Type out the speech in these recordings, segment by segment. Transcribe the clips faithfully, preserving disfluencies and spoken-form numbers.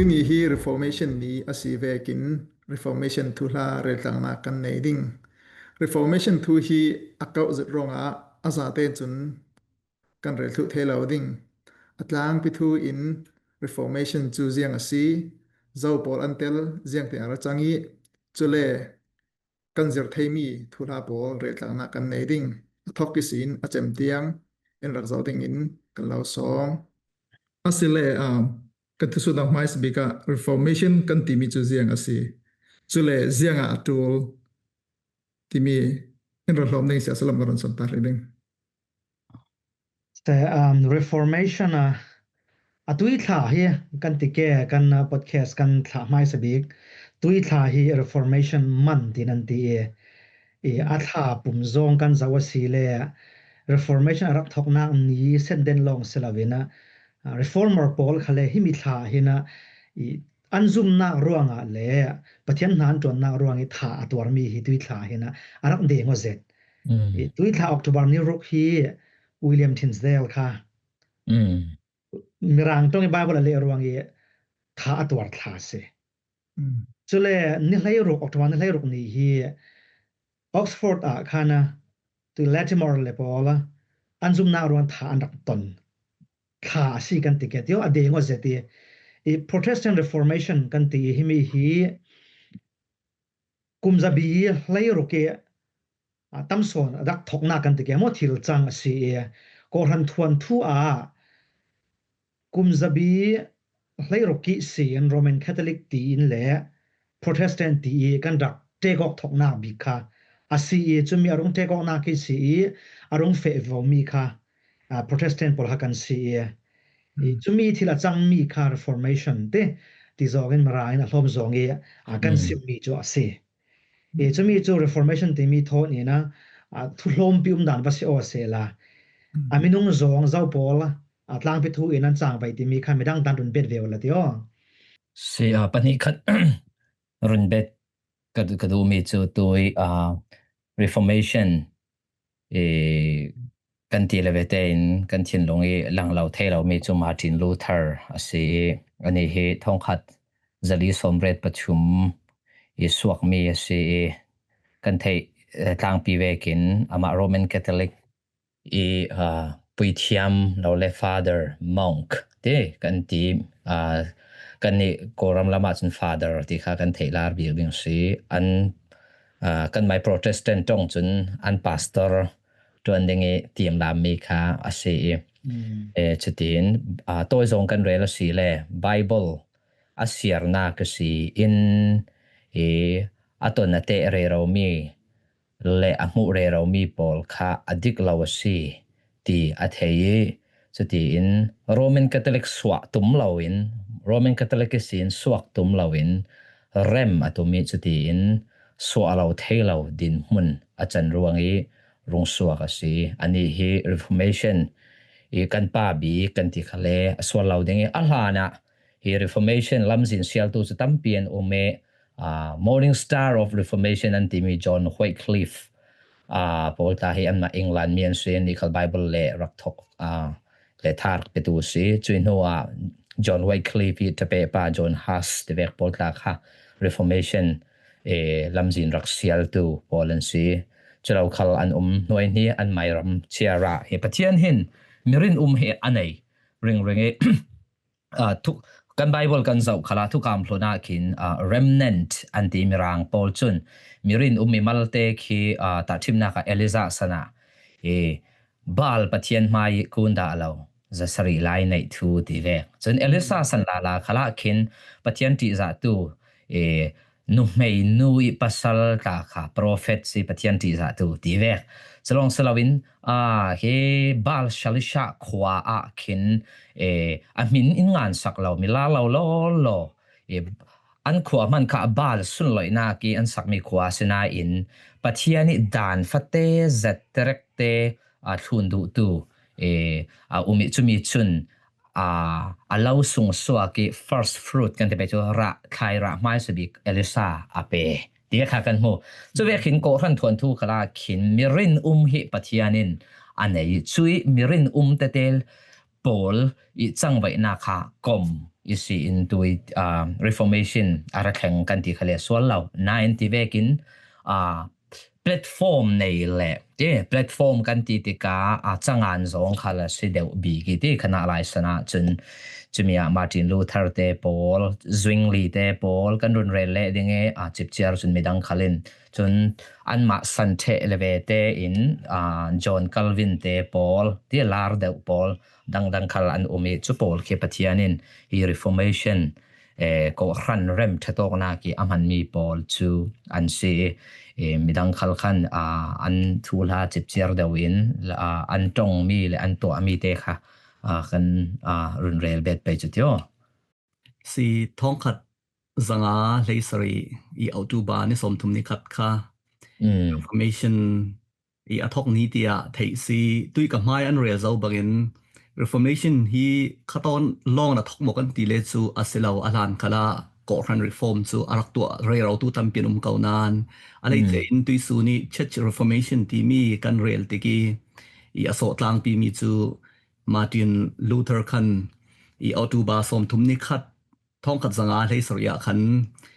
Tuni hi Reformation ni a si vekin Reformation thuhla reltlangna kan nei ding. Reformation thu hi a kauh zet ruangah a zate cun kan rel thluh thei lo ding. A tlangpi thu in Reformation cu ziang a si, zo pawl an tel, ziangtin a ra cang i, cule kan zir theimi thuhla pawl reltlangna kan nei ding. A thawk ihsin a cem tiang in rak zoh dingin kan lo sawm. Asile, um, kan thusutnak hmaisa bik ah Reformation kan timi cu ziang a si? Cule ziangah a ṭul timi in rak hlawm ding si a si lam kan run samta hrih ding. Te, um, Reformation a, a tuithla hi kan ti ke, kan, uh, podcast kan thlah hmaisa bik. Tuithla hi Reformation man ti nan ti i, i a thla pum zong kan zoh a si le Reformation a rak thoknak ni senden lawng si lo in a, uh, Reformer pawl kha le himi thla hi na, i an zumnak ruangah le Pathian hna an ṭuannak ruang i tha a tuarmi hi tuithla hi na a rak deng aw zet. I tuithla October ni ruk hi William Tyndale kha Mirang ṭong i Bible a leh ruang i tha a tuar thla a si. Cule ni hleiruk, October ni hleiruk ni hi Oxford ah khan a, tu Latimer le pawl a, an zumnak ruang tha an rak ton thla a si kan ti ke tio, a deng aw zet i, i Protestant Reformation kan ti i himi hi kum zabi hleiruk i, a, tam sawn a rak thoknak kan ti ke maw, thil cang a si i, Kawhhran thuanthu ah kum zabi hleiruk kih sin Roman Catholic tiin le Protestant ti i kan rak ṭekawk thoknak bik kha a si i, cumi a rung ṭekawknak i si i, a rung feh vomi kha, a, Protestant pawl kha kan si i, i, cumi thil a cangmi kha Reformation ti, ti zawngin Mirang in a hlawm zawng i, a, kan simmi cu a si. I, cumi cu Reformation timi thawn in a, a, thuhlawmpi um dan va si aw sehla, a, minung zawng zo pawl, a, tlangpi thu in an cang vai timi kha midang dan run bet ve uh la ti aw. Si, a, pahnih khat run bet ka, ka duhmi cu tui, a, Reformation i kan ti le ve tein kan thinlung i lang lo thei lomi cu Martin Luther a si i, anih hi thongkhat zali sawmriat pathum i suakmi a si i, kan theih, eh, tlangpi vekin amah Roman Catholic i, ah, puithiam lo le Father, monk ti kan ti, ah, kannih Kawlram lamah cun Father ti kha kan theih lar bik ding si. An, ah, kanmai Protestant ṭong cun an pastor ṭuan ding i tiamlammi kha a si i, eh, cutin, ah, tawi zong kan rel a si le Bible a siarnak a si in i a ton a teh reromi le a hmuh reromi pawl kha a dik lo a si ti a thei i, cutiin Roman Catholic suah tum loin, Roman Catholic ihsin suak tum loin rem a tum i, cutiin suah lo thei lo dinhmun a can ruang i rung suak a si. Anih hi Reformation i kan pa bik kan ti kha le a sual lo ding i, a hlanah hi Reformation lamzin sialtu cu tampi an um i, ah, Morning Star of Reformation an timi John Wycliffe, ah, pawl tla hi anmah England mi an si, nih khal Bible le rak thok, ah, le tha rak petu si. Cui hnu ah John Wycliffe i ṭapeh pa John Huss tivek pawl tla kha Reformation, eh, lamzin rak sialtu pawl an si. Cu lo khal an um hnuai hni an mairam cia rah hi Pathian hin mirin um hi a nei ringring i, ah, thu, kan Bible kan zoh khalah thukam hlun ah khin, ah, remnant an ti Mirang pawl cun mirin um i malte khi, ah, tahṭhimnak ah Elijah san ah, eh, Baal pathian hmai kun dah lo, zasarih lai neih thu ti vek. Cun Elijah san lala khalah khin Pathian ṭihzahtu, eh, nuhmei nu i pasal tla kha prophet si Pathian ṭihzahtu ti vek. Calawng si loin, ah, hi Baal Shalisha khua ah khin, eh, a hmin in ngansak lo, mi la lo law law, eh, an khua hman kha Baal sunloihnak i an sakmi khua si nain Pathian i dan fate zet terekte, ah, thlun duhtu, eh, a um i cumi cun, ah, a lo sung suak i first fruit kan ti pei cu rah, thlai rah hmaisa bik Elijah a pe ti kha kan hmu. Cu vekin Kawhhran thuanthu khalah khin mirin um hi Pathian in a nei. Cui mirin um tete pawl i cangvaihnak kha kom i si in tui, aa, Reformation a ra thleng kan ti kha le sual lo. Nain ti vekin, aa, platform nei le, ti platform kan ti tika, aa, changan zong kha la si deuh bik i ti kha na lai sana cun, cumi ah Martin Luther te pawl, Zwingli te pawl kan run rel le ding e, aa, cipciar cun midang khal in cun anmah san ṭheh le ve te in, aa, John Calvin te pawl, ti lar deuh pawl dangdang khal an um i cu pawl khi Pathian in hi Reformation, eh, kawhhran rem ṭhatawknak i a hmanmi pawl cu an si i, eh, midang khal khan, aa, an thuhla cipciar deuh in, aa, an ṭongmi le an tuahmi te kha, aa, kan, aa, run rel bet pei cu tio. Si thawngkhat zanga hleisarih i October ni sawmthum ni khat kha, mm, Reformation i a thok ni tiah theih si. Tui ka hmai an rel zo bangin Reformation hi khatawn lawng a thok maw kan ti le cu a si lo, a hlan khalah kawhhran reform cu a rak tuah rerotu tampi an um ko nain a lei, mm, cein tuisun i Church Reformation timi kan rel tik i, i a sawh tlangpi mi cu Martin Luther khan i October sawmthum ni khat thawngkhat zanga hleisarih ah khan,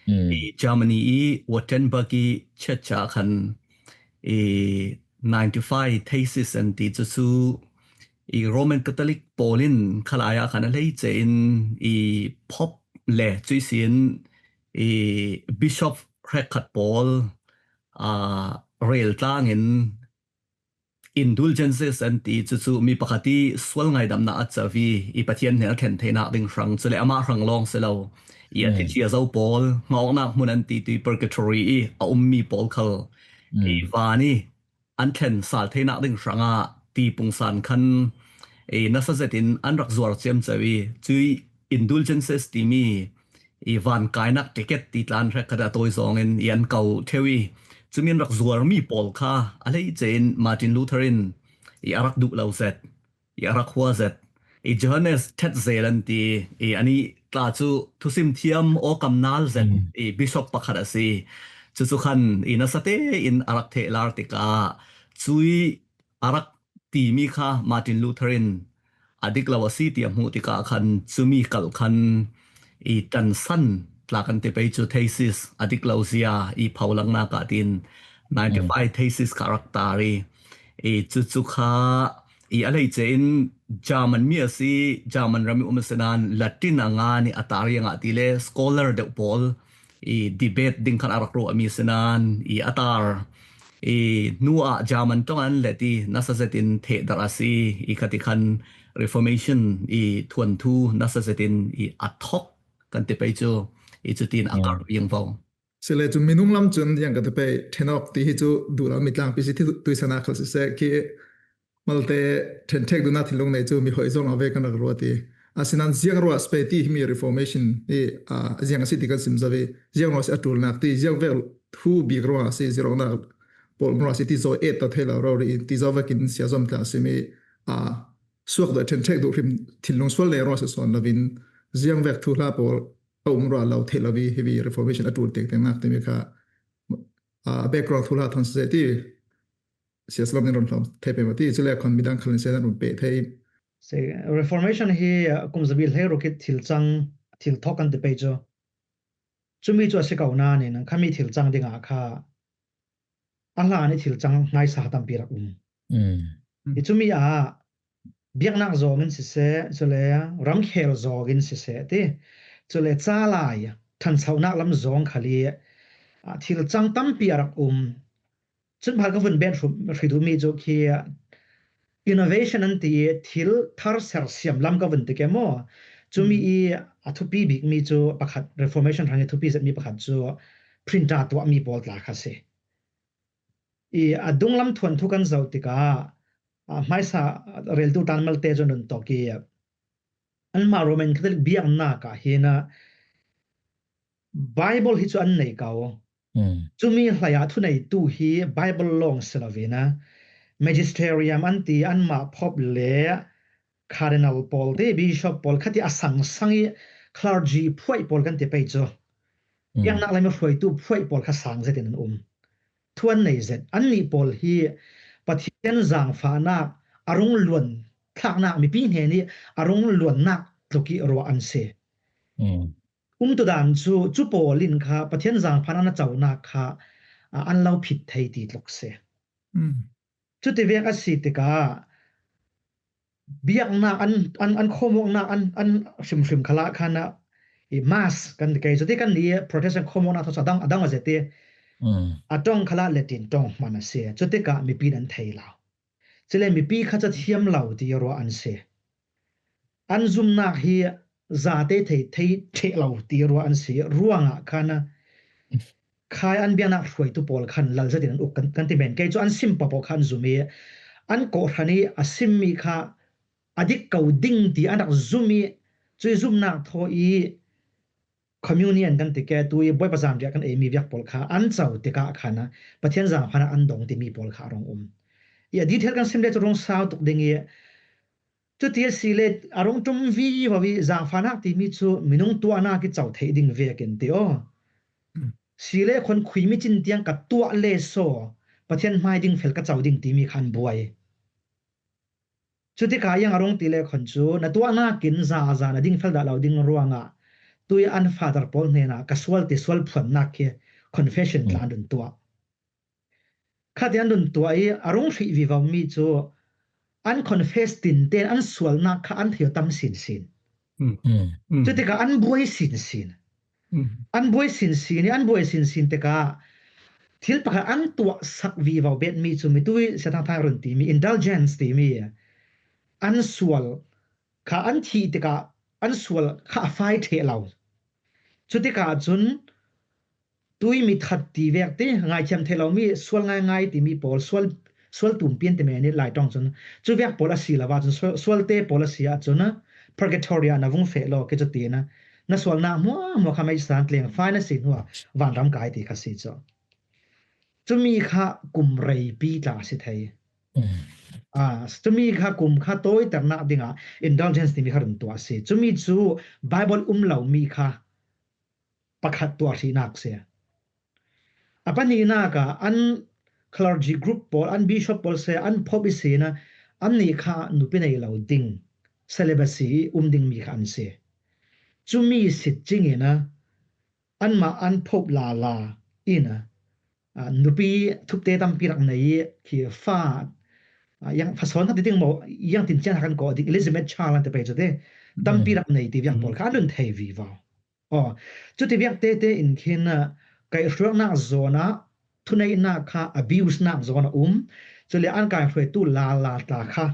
mm, i Germany i Wittenberg i church ah khan i ninety-five thesis an ti cu cu i Roman Catholic pawl in khalai ah khan a hleice in i Pope le cuisin i Bishop hrekkhat pawl, aa, rel tlangin indulgences an ti cu cu mi pakhat i sual ngaidamnak a co i, i Pathian hnen a thlen theinak ding hrang, cule amah hrang lawng si lo i a, mm, thicia zo pawl hngawknak hmun an ti tui purgatory i a ummi pawl khal, mm, i van i an thlen sal theinak ding hrangah ti pungsan khan i nasa zetin an rak zuar ciamco i, cui indulgences timi i vankainak ticket ti tlan hrekkhat a tawi zawngin i an ko ṭheu i, cumi an rak zuarmi pawl kha a hleice in Martin Luther in i a rak duh lo zet, i a rak hua zet, i Johannes Tetzel an ti i anih tla cu thusim thiam awkam nal zet, mm, i bishop pakhat a si. Cucu khan i nasa tein a rak thehlar tikah cui a rak timi kha Martin Luther in a dik lo a si ti a hmuh tikah khan cumi kal khan i tansan tla kan ti pei cu thesis a dik lo zia i pholangnak ah tin ninety-five thesis kha a rak tar i, i cucu kha i a hleice in German mi a si, German ram i um a si nain Latin a ngan i a tar i a ngah ti le scholar deuh pawl i debate ding khan a rak ruahmi si nain i a tar i hnu ah German ṭong an let i nasa zetin thehdarh a si i khati khan Reformation i thuanthu nasa zetin i a thok kan ti pei cu i cutin a, yeah, karh viangvo. Sile cu minung lam cun ziang ka ti pei, ṭhenawk ti hi cu duh lo, mi tlangpi si ti tuisan ah khal siseh khi malte ṭhenṭhek duhnak thinlung nei cu mi hoih zong lo ve kan rak ruat i. Asinain ziang ruah si pei ti himi Reformation i, aa, ziang a si ti kan sim zo i, ziang ruah si a ṭulnak ti, ziang vek thu bik ruah si, zirawknak pawl um ruah si ti zaw et ta thei lo rori in, ti zaw vekin sia zom tla a simi, aa, suak duh ṭhenṭhek duh hrim thinlung sual nei ruah si sawn lovin, ziang vek thuhla pawl a um ruah lo theih lo i, hivi Reformation a ṭul tekteknak timi kha, aa, background thuhla thon siseh ti, siaslam nin ron hlawm thei pei maw ti, cule khon midang khal in siaslam ron peh thei. Si, Reformation hi, uh, kum zabi hleiruk i thil cang, thil thawk kan ti pei cu. Cumi cu a si ko nain, khami thil cang dingah kha a hlan i thil cang hmaisa tampi rak um. Mm. I cumi ah biaknak zawng in siseh, cule ramkhel zawng in siseh ti, cule ca lai ṭhanchonak lam zawng khal i, ah, thil cang tampi a rak um. Cun pakhat ka vun bet hru-, hrih duhmi cu khi innovation an ti i thil thar sersiam lam ka vun ti ke maw? Cumi, mm, i a thupi bikmi cu pakhat, Reformation hrang i thupi zetmi pakhat cu printer tuahmi pawl tla kha si. I a dunglam thuanthu kan zoh tikah, a hmaisa reltu tan malte cu nun tawk i anmah Roman Catholic biaknak ah hin a Bible hi cu an nei ko. Mm. Cumi hlei ah thuneitu hi Bible lawng si loin a magisterium an ti, anmah pope le cardinal pawl te, bishop pawl kha ti a sangsang i clergy phuaih pawl kan ti pei cu. Mm. Biaknak lam i hruaitu phuaih pawl kha sang zetin an um. Thu an nei zet. Annih pawl hi Pathian zaangfahnak a rung luan thlaknak, mipi hnen i a rung luannak tluk i ruah an si. Mm. Umtu dan cu, cu pawl in kha Pathian zaangfahnak an a conak kha, ah, an lo phit thei ti tluk si. Mm. Cuti vek a si tikah, biaknak an, an, an khawmawknak an, an hrimhrim khalah khan ah, i mass kan ti kei, cuti kan ni Protestant khawmawknak thawh a dang, a dang a zet i, mm, a ṭong khalah let in ṭong hman a si. Cutikah mipi in an thei lo. Cule mipi kha cathiam lo ti ruah an si. An zumnak hi zate thei, thei ṭheh lo ti ruah an si. Ruangah khan ah, khai an biaknak hruaitu pawl khan lal zetin an uk kan, kan ti men. Kei cu an sim paoh paoh kha an zum i, an kawhhran i a simmi kha a dik ko ding ti an rak zum i, cuih zumnak thaw i communion kan ti ke, tu i Bawipa zanriah kan eimi viak pawl kha an co tikah khan ah Pathian zaangfahnak an dong timi pawl kha a rung um. I a detail kan sim le cu rung sau tuk ding i, cuti a si le a rung ṭum vivo i zaangfahnak timi cu minung tuahnak i co theih ding vekin ti aw. Mm. Si le khuan khui micin tiang ka tuah le saw Pathian hmai ding fel ka co ding timi kha an buai. Cutikah iang a rung ti le khuan cu na tuahnak in za a za na ding fel dah lo ding ruangah tu i an father pawl hnenah ka sual ti sual phuannak khi confession tla an run tuah. Khati an run tuah i a rung hrih vivo mi cu an confess tinte in an sualnak kha an thei tam sinsin. Mm. Mm. Mm. Cutikah an buai sinsin. Mm. An buai sinsin i an buai sinsin tikah thil pakhat an tuahsak vivo bet mi cu mitui siathangthang run timi indulgence timi an sual kha an thih tikah an sual kha a fai ṭheh lo. Cutikah cun tui mi that ti vek ti, ngaithiam theih lo mi sual ngaingai timi pawl, sual, sual tum pian ti men i Lai ṭong cun, cu vek pawl a si lo ahcun, sual, sualte pawl a si ahcun, purgatory ah na vung feh law, khi cu ti na, na sualnak hmuahhmuah kha meisa in tleng fai na si hnuah vanram kai ti kha si cu. Cumi kha kum reipi tla a si thei. Mm. Ah, cumi kha kum kha tawiternak dingah indulgence timi kha run tuah a si. Cumi cu Bible um lo mi kha pakhat tuah hrihnak si. A pahnihnak ah an clergy group pawl, an bishop pawl si, an pope i si na, annih kha nupi nei lo ding, celibacy i um ding mi kha an si. Cumi sit cingin a, anmah an pope lala in a, a, nupi thupte tampi rak nei i khi fa, a, yang fa sawn ti ding maw, yang tin cian kan ko ding, illegitimate child an ti pei cu te, tampi rak nei ti viang pawl kha an run thei vivo. Aw, cuti viak tete in khin, ah, kaihhruainak zawn ah, thuneihnak kha abuse nak zawn a um. Cule an kaihhruaitu lala tla kha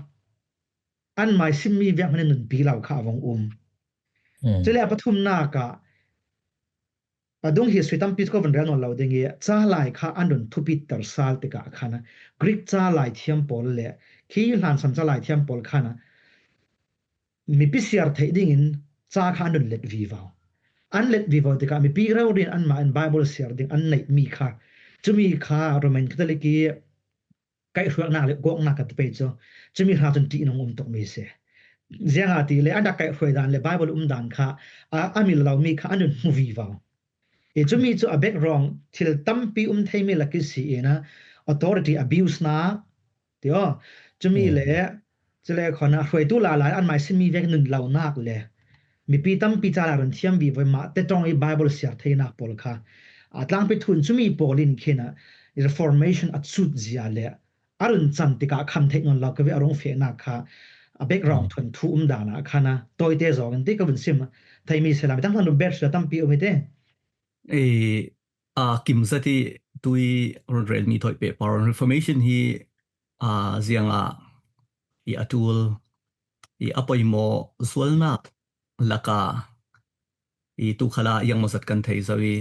an mai simmi viak hmanh in nunpi lo kha a vong um. Mm. Cule a pathumnak ah a dung hi sui tampi cu ka vun rel nawn lo ding i, ca lai kha an run thupiter sal tikah khan Greek ca lai thiam pawl le khi hlansan ca lai thiam pawl khan mipi siar theih dingin ca kha an run let vivo. An let vivo tikah mipi rori in anmah in Bible siar ding an neih mi kha, cumi kha Roman Catholic i kaihhruainak le gawknak kan ti pei cu, cumi hra cun ṭihnung um tuk mi si. Ziangahtile an rak kaihhruai dan le Bible um dan kha a, a mil lo mi kha an run hmu vivo. I cumi cu a background thil tampi um theimi lak i si in a, authority abuse nak ti aw. Cumi le, cule khuan a hruaitu lala in an mai simmi vek nun lonak le mipi tampi ca lai run thiam vivo mah te ṭong i Bible siar theinak pawl kha a tlangpi thun cumi pawl in khin a Reformation a cut zia le a run cam tikah kham theih nawn lo ka ve a rung fehnak kha a background thuanthu um dan ah khan a tawite zawng in ti ka vun sim theimi si lai mi tang hlan run bet hria tampi um i te. Ei, a, kim zat i tui run rel mi thawi peh par Reformation hi, a, ziangah i a ṭul i a poimaw zualnak laka i tu khala iang maw zat kan thei zo i,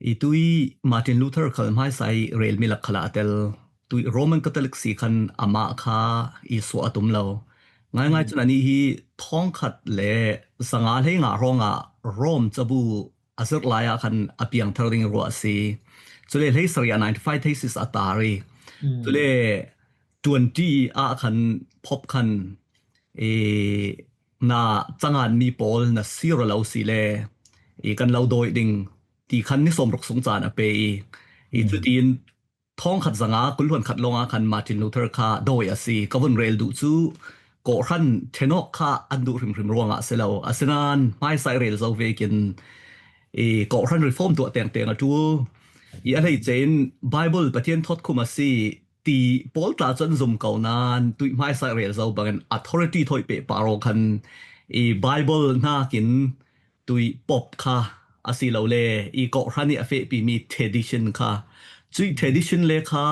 i tui Martin Luther khal hmaisa i rel mi lak khala a tel tui Roman Catholic si khan amah kha i suah a tum lo. Ngaingai cun anih hi thawngkhat le zanga hleinga hrawngah Rome cabu a zirh lai ah khan a piangthar ding ruah a si. Cule hleisarih ah ninety five thesis a tar i. Mm. Cule twenty ah khan Pope khan, e, na cangan mi pawl na sir lo si le, e, kan lo dawi ding ti khan ni sawmruk sung caan a pe i. I, mm, cutin thawngkhat zanga kul hluan khat lawngah khan Martin Luther kha dawi a si. Ka vun rel duh cu kawhhran ṭhenawk kha an duh hrimhrim ruangah a si lo. Asinain hmaisa i rel zo vekin i kawhhran reform tuah tengteng a ṭul. I a hleice in Bible Pathian thawtkhum a si ti pawl tla cu an zum ko nain tuih hmaisa i rel zo bangin authority thawih pehpar aw khan i Bible hnakin tuih pop kha a si lo le i kawhhran i a fehpimi tradition kha, cuih tradition le kha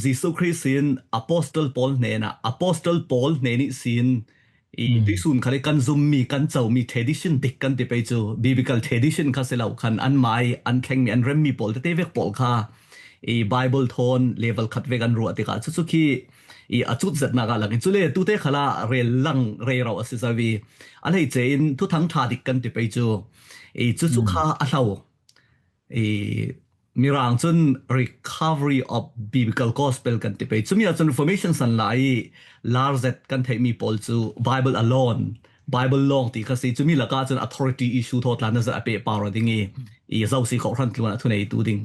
Jesuh Khrih sin apostol pawl hnenah apostol pawl hnen ihsin i tuihsun khal i kan zummi kan comi tradition dik kan ti pei cu biblical tradition kha si lo khan anmah i an thlengmi an remmi pawl tete vek pawl kha i Bible thawn level khat vek an ruah tikah cucu khi i a cut zetnak ah lang i cule tute khalah rel lang rero a si zo i a hleice in thuthang ṭha dik kan ti pei cu i cucu kha a hlo. I Mirang cun recovery of biblical gospel kan ti pei. Cumi ah cun Reformation san lai i lar zet kan theihmi pawl cu Bible alone, Bible lawng ti kha si. Cumi lakah cun authority issue thaw tla na zet a pehpar aw ding i, i zosi kawhhran tlun a thuneitu ding.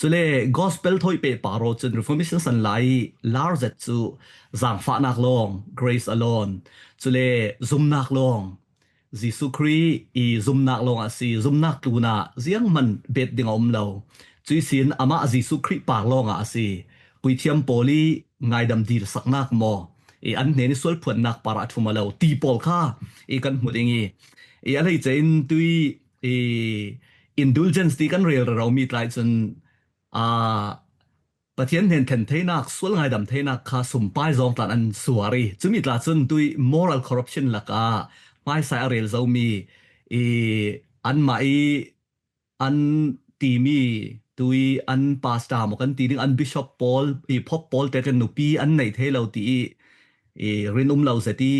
Cule gospel thawih pehpar aw cun Reformation san lai i lar zet cu zangfahnak lawng, grace alone, cule zumnak lawng, Jesuh Khrih i zumnak lawng a si, zumnak tlunah zianghman bet ding a um lo. Cuih sin amah Jesuh Khrih par lawngah a si. Puithiam pawl i ngaidam dil saknak maw, i an hnen i sualphuannak par a ṭhum a lo ti pawl kha i kan hmu ding i, i a hleice in tuih i indulgence ti kan rel rero mi tlai cun aa, Pathian hnen thlen theinak, sual ngaidam theinak kha sumpai zong tlan an suar i, cumi tla cun tuih moral corruption lakah hmaisa a rel zomi i anmah i an timi tuih an pastor maw kan ti ding an bishop pawl i phop pawl te kan nupi an neih thei lo ti i, i rin um lo zet i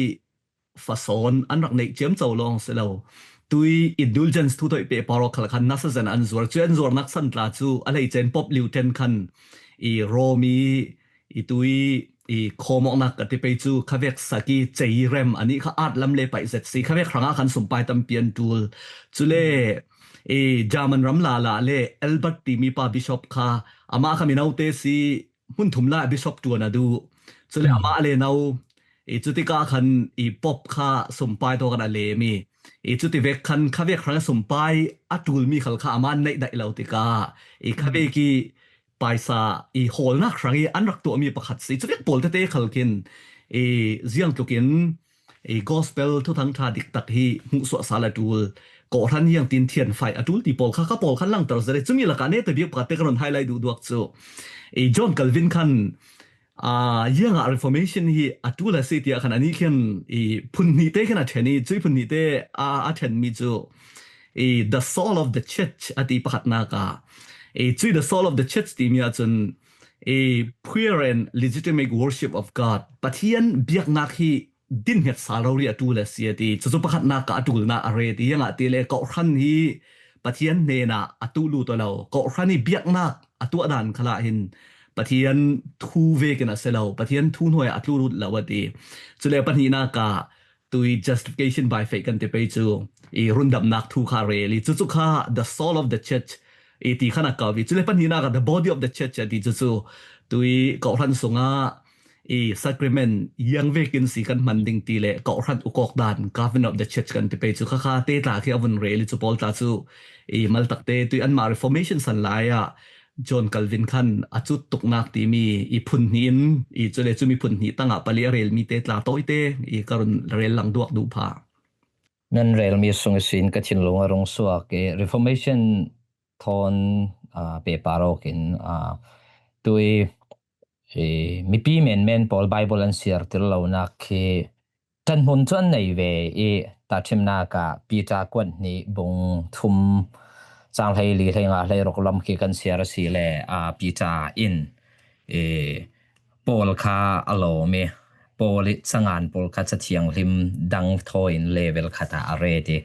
fasawn an rak neih ciamco lawng si lo. Tuih indulgence thu thawih pehpar aw khal khan nasa zan an zuar. Cu an zuarnak san tla cu a hleice in pop liu ṭen khan i Rom i, i tuih i khawmawknak ka ti pei cu khavek sak i cei rem anih kha at lam le paih zet si. Khavek hrangah khan sumpai tampi an ṭul. Cule i German ram lala le Albert timi pa bishop kha amah kha mino te si, hmun thum lai bishop ṭuan a duh. Cule amah le no i cutikah khan i pop kha sumpai tawk an a lem i, i cuti vek khan khavek hrang sumpai a ṭulmi khal kha amah an neih daih lo tikah i khavek i paisa i hawlnak hrang i an rak tuahmi pakhat si. Cuvek pawl tete khal khin i ziangtlukin i gospel thuthang ṭha diktak hi hmuhsuah sal a ṭul, kawhhran hiangtin thianfaih a ṭul ti pawl kha kha pawl khan langter zet i cumi lakah neta bik pakhat te ka run highlight duhduak cu i John Calvin khan aa, ziangah Reformation hi a ṭul a si tiah khan anih khin i phun hnih te khin a ṭhen i cuih phun hnih te a, a ṭhenmi cu i the soul of the church a ti pakhatnak ah i cuih the soul of the church timi ahcun i pure and legitimate worship of God, Pathian biaknak hi dinhnget sal rori a ṭul a si a ti. Cucu pakhatnak ah a ṭulnak a ret i, ziangahtile kawhhran hi Pathian hnenah a tuh lut aw lo. Kawhhran i biaknak a tuah dan khalah hin Pathian thu vekin a si lo, Pathian thu hnuai ah a tuh lut lo a ti. Cule pahnihnak ah tuih justification by faith kan ti pei cu i rundamnak thu kha a rel i, cucu kha the soul of the church i ti khan a kau i, cule pahnihnak ah the body of the church a ti cucu tuih kawhhran sungah i sacrament ziang vekin si kan hman ding ti le kawhhran ukawk dan, government of the church kan ti pei cu khakha te tla khi a vun rel i cu pawl tla cu i maltak te tuih anmah Reformation san lai ah John Calvin khan a cut tuknak timi i phun hnih in i cule cumi phun hnih tangah pali a relmi te tla tawite i ka run rel lang duak duh pha. Nan relmi sung sin ka thinlung a rung suak i Reformation thawn, aa, pehpar awkin, aa, tuih i mipi menmen pawl Bible an siartir lonak khi ṭanhmun cu an nei ve i tahṭhimnak ah Peter kuat hnih bung thum cang hlei li hlei nga hlei ruk lam khi kan siar a si le, aa, Peter in i pawl kha a lawm i, pawl i cangan pawl kha Cathianghlim dang thaw in level khat ah a ret i,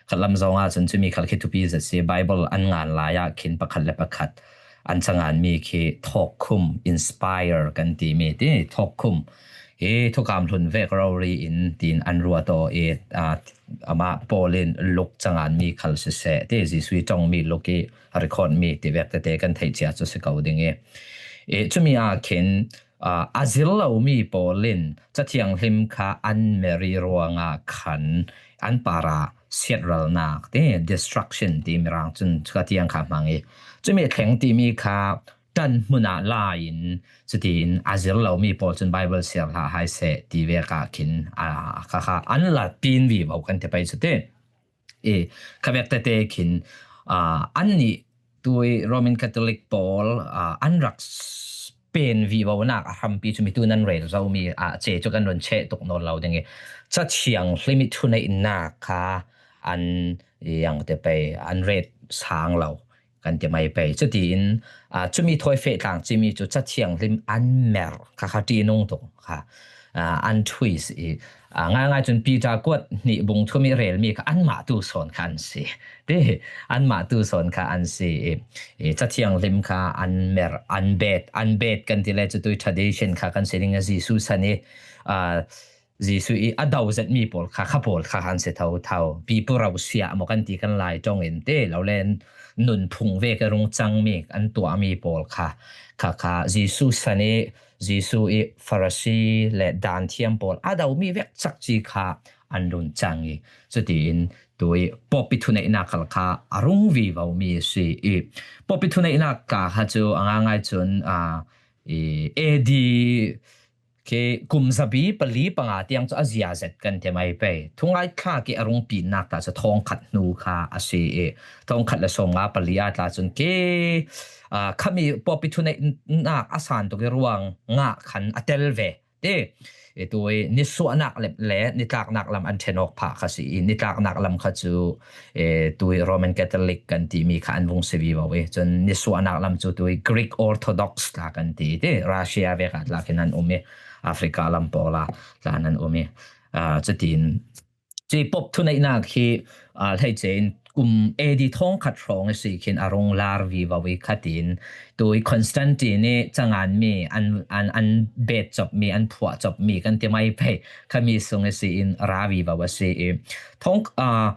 khat lam zong ahcun cumi khal khi thupi zet si. Bible an ngan lai ah khin pakhat le pakhat an canganmi khi thawkkhum, inspire kan timi ti, thawkkhum hi thukam hlun vek rori in tiin an ruat aw i, aa, amah Paul in Luke canganmi khal siseh ti, Jesuh i ṭongmi Luke i a recordmi ti vek tete kan theih cia cu si ko ding i, i cumi ah khin a zir lomi pawl in Cathianghlim kha an mer i ruangah khan an para siatralnak ti, destruction ti Mirang cun kha tiang kha hmang i, cumi thleng timi kha ṭan hmunah la in, cutiin a zir lomi pawl cun Bible siar hlah hai seh ti vek ah khin, aa, kha kha an la pin vivo kan ti pei cuti. I, kha vek tete khin, aa, annih tui Roman Catholic pawl, aa, an rak s-, pen vivonak a hrampi cu mitu nan rel zomi, aa, ce cu kan run cheh tuk nawn lo ding i, Cathianghlim i thuneihnak kha an, i, ang te pei, an ret sang lo kan ti mai pei. Cutiin, aa, cumi thawi feh tlang cimi cu Cathianghlim an mer kha kha ṭihnung tuk kha, aa, an thuis i, aa, ngaingai cun Peter kuat hnih bung thum i relmi kha anmah tu sawn kha an si. Ti, anmah tu sawn kha an si i, i Cathianghlim kha an mer, an bet, an bet kan ti le cu tui tradition kha kan si ding a Jesuh san i, aa, Jesuh i a do zetmi pawl kha, kha pawl kha an si thotho. Pipu rosia maw kan ti kan Lai ṭong in ti lo le, nunphung vek a rung cangmi, an tuahmi pawl kha, kha, kha Jesuh san i, Jesuh i Farasi le danthiam pawl a domi vek cak ci kha an run cang i, cutiin tui Pope i thuneihnak khal kha a rung vivomi a si i, Pope i thuneihnak ka kha cu a ngaingai cun, aa, i A D khi kum zabi pali panga tiang cu a zia zet kan ti mai pei. Thungai thla khi a rung pinnak ta cu thawngkhat hnu kha a si i, thawngkhat le sawmnga pali aa tla cun khi, aa, khami Pope i thuneihnak a san tuk i ruang ngah khan a tel ve. Ti, i tui nisuahnak le, le nitlaknak lam an ṭhen awk phah kha si i, nitlaknak lam kha cu, e, tui Roman Catholic kan timi kha an vung si vivo i, cun nisuahnak lam cu tui Greek Orthodox tla kan ti, ti Russia vek ah tla khin an um i, Africa lam pawl ah tla an um i, aa, cutin, cui Pope thuneihnak hi, aa, hleice in kum A D thawngkhat hrawng i si khin a rung lar vivo i khatin, tui Constantine i canganmi an, an, an bet copmi, an phuah copmi kan ti mai pei, khami sung i si in ra vivo a si i. Thawng, aa,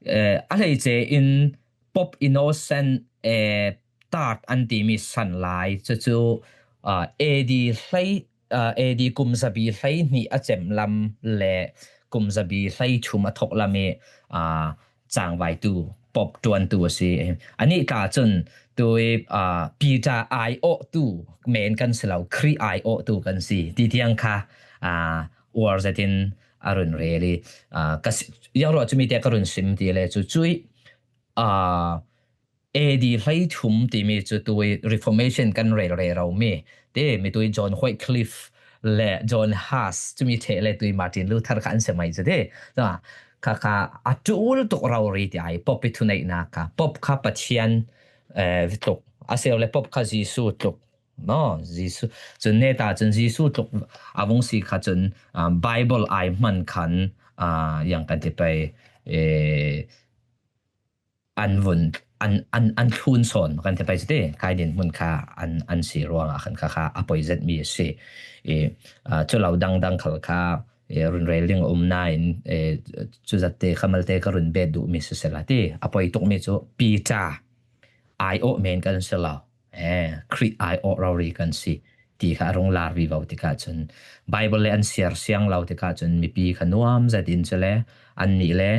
eh, a hleice in Pope Innocent, eh, third an timi san lai, cucu, aa, A D hlei, aa, A D kum zabi hlei hnih a cem lam le kum zabi hlei thum a thok lam i, aa, cangvaitu, Pope ṭuantu a si. Anih tla cun tui, aa, Peter aiawhtu men kan si lo, Khrih aiawhtu kan si. Ti tiang kha, aa, uar zetin a run rel i, aa, ka si-, ziang ruah cumi te ka run sim ti le cu cui, aa, A D hlei thum timi cu tui Reformation kan rel rero mi, ti mi tui John Wycliffe le John Huss, cumi ṭheh le tui Martin Luther kha an si mai cu ti. Kha, kha a ṭul tuk rori ti ai, Pope i thuneihnak kha, Pope kha Pathian, eh, tluk, a si lo le Pope kha Jesuh tluk. No, Jesuh, cun neta cun Jesuh tluk a vung si kha cun, ah, Bible ai hman khan, ah, yang kan ti pei, eh, an vun, an, an, an thlun sawn kan ti pei cu ti, kai din hmun kha an, an si ruangah khan kha, kha a poi zetmi a si. I, aa, cu lo dangdang khal kha, i, run rel ding a um nain, i, cu zatte kha malte ka run bet duhmi siseh la ti, a poi tukmi cu Peter aiawh men kan si lo. Eh, Khrih aiawh rori kan si ti kha a rung lar vivo tikah cun, Bible le an siar siang lo tikah cun, mipi kha nuam zetin cu le, annih le,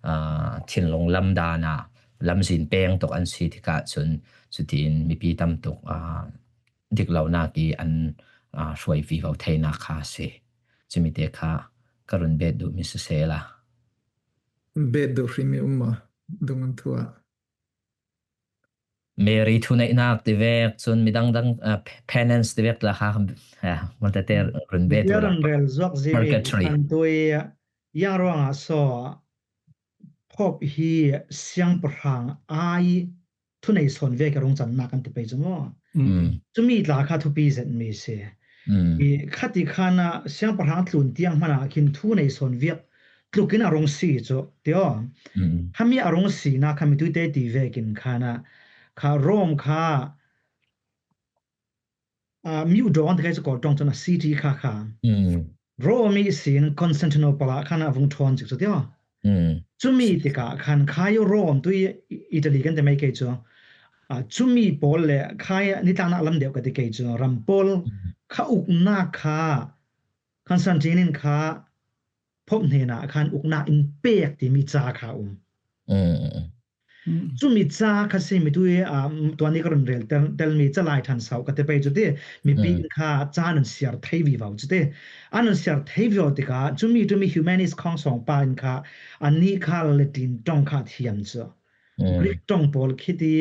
aa, thinlung lam dan ah lamzin peng tuk an si tikah cun, cutin mipi tam tuk, aa, dik lonak i an, aa, hruai vivo theinak kha a si. Cumi te kha ka run bet duhmi siseh la. Bet duh hrimi um maw, dung an thu ah? Mary thuneihnak ti vek, cun midang dang, ah, pe-, penance ti vek tla kha, ah, malte te run bet Mary run rel zuak ziri purgatory. An tui, ah, yang ruangah saw Pope hi siangpahrang ai thunei sawn vek a rung cannak kan ti pei cu maw? Mm. Cumi tla kha thupi zetmi si. Mm. I khati khan ah siangpahrang tlun tiang hmanah khin thunei sawn viak tlukin a rung si cu, ti aw. Mm. Khami a rung sinak kha mitui te ti vekin khan ah, kha Rome kha, ah, miuh dawng ti kha cu Kawl ṭong cun a city kha kha. Mm. Rome i sin Constantinople ah khan a vung ṭhawn cik cu, ti aw. Mm. Cumi tikah khan khai Rome tui Italy kan ti mai kei cu, ah, cumi pawl le khai nitlaknak lam deuh ka ti kei cu ram pawl, mm, kha uknak kha Constantine in kha Pope hnenah khan uknak in pek timi ca kha um. Mm. Cumi ca kha simi tu i, ah, tua ni ka run rel tel, tel mi ca lai than sau ka te pei cu ti, mipi in kha ca nun siar thei vivo cu ti. A nun siar thei vivo tikah cumi tu mi humanist khawng sawng pa in kha a nih kha Latin ṭong kha thiam cu. Greek ṭong pawl khi ti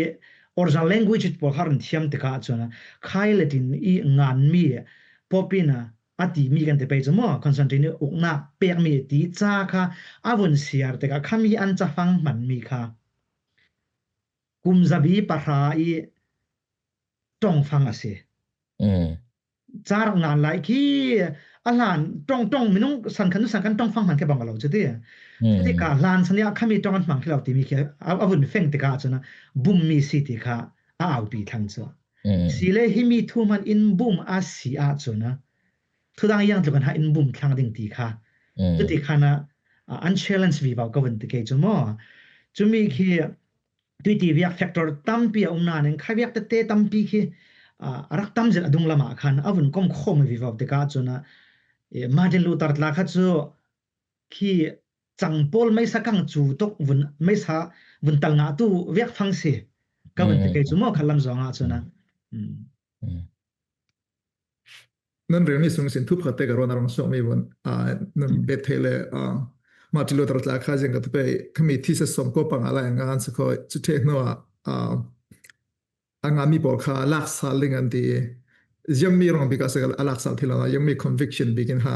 original language pawl kha run thiam tikah cun khai Latin i ngan mi Pope in a a timi kan ti pei cu maw, Constantine ih uknak pekmi ti ca kha a vun siar tikah khami an cafang hmanmi kha kum zabi pahra i ṭongfang a si. Mm. Ca rak ngan lai khi a hlan ṭong, ṭong minung san khan, san khan ṭongfang hman khi bang a lo cu ti. Mm. Cutikah hlan san i a khami ṭong an hmang khi lo timi khi a, a vun feng tikah cun a bummi si ti kha a aupi thlang cu. Mm. Si le himi thu hman in bum a si ahcun a thudang yang tluk an ha in bum thlang ding ti kha. Mm. Cuti khan a, a, an challenge vivo ka vun ti kei cu maw? Cumi khi tuiti viak factor tampi a um nain kha viak tete tampi khi, a, a rak tam zet a dunglam ah khan a vun kom khawm vivo tikah cun a, e, Martin Luther tla kha cu khi cang pawl meisa kang cu tuk vun, meisa vun tal ngah tu viak fang si ka vun ti kei cu maw khat lam zong ah cun a. Mm. Mm. Nan relmi sung sin thu pakhat te ka ruah a rung suak mi vun, ah, nan bet thei le, ah, Martin Luther tla kha zing ka tu pei, khami thesis sawm kua panga lai ngan si khawi, cu ṭheh hnu ah, ah, a nganmi pawl kha lak sal ding an ti. Ziangmi rung bik a si a lak sal thei lo, ziangmi conviction bik in ha,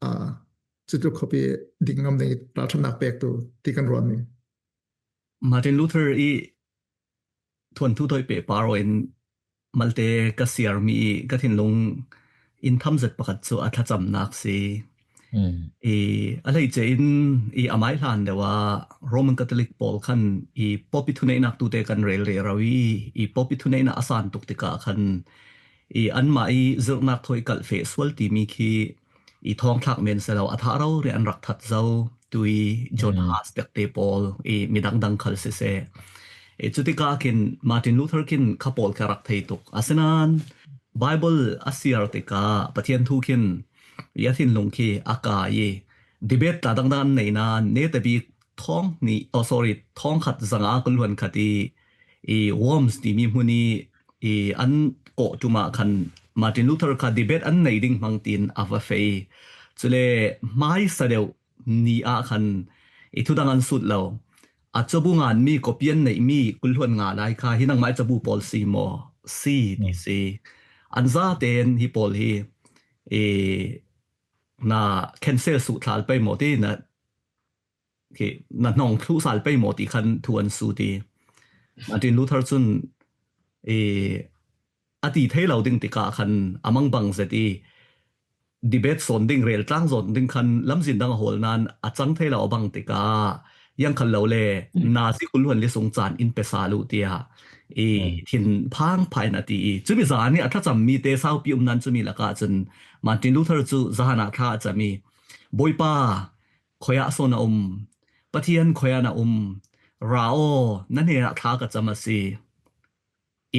ah, cutluk khuapi dik ngam ding ralṭhatnak pek tu ti kan ruahmi. Martin Luther i thuanthu tawih pehpar aw in malte ka siarmi i ka thinlung in tham zet pakhat cu a thlacamnak si. Mm. I a hleice in i amai hlan deuh ah Roman Catholic pawl khan i Pope i thuneihnak tute kan rel rero i i Pope i thuneihnak a san tuk tikah khan i anmah i zirhnak thawi kalh feh sual timi khi i thawngthlak men si lo, a thah rori an rak that zo, tui John Huss pek te pawl i midang dang khal siseh. I cutikah khin Martin Luther khin kha pawl kha rak thei tuk. Asinain Bible a siar tikah Pathian thu khin i a thinlung khi a kai i debate tla dangdang an nei nain netabik thawng hnih, oh sorry, thawng khat zanga kul hluan khat i, i Worms timi hmun i, i an kawh ṭum ah khan Martin Luther kha debate an nei ding hmang tiin a va feh. Cule hmaisa deuh ni ah khan i thudang an sut lo. A cabu nganmi kopi an neihmi kul hluan nga lai kha hi nangmah i cabu pawl si maw? Si ti si. An zaten hi pawl hi i na cancel suh thlal pei maw ti na khi na hnong thluh sal pei maw ti khan thu an sut i Martin Luther cun i a ti thei lo ding tikah khan a mangbang zet i debate sawn ding, rel tlang zawn ding khan lamzin dang a hawl nain a cang thei lo a bang tikah yang khal lo le nazi kul hluan li sung caan in pe sal uh tiah i thin phang phah in a ti i cumi zan i a thlacammi te saupi um nain cumi lakah cun Martin Luther cu zahan ah thla a cam i Bawipa, khuiah sawn a um, Pathian khuiah na um, ra aw, na hnenah thla ka cam a si,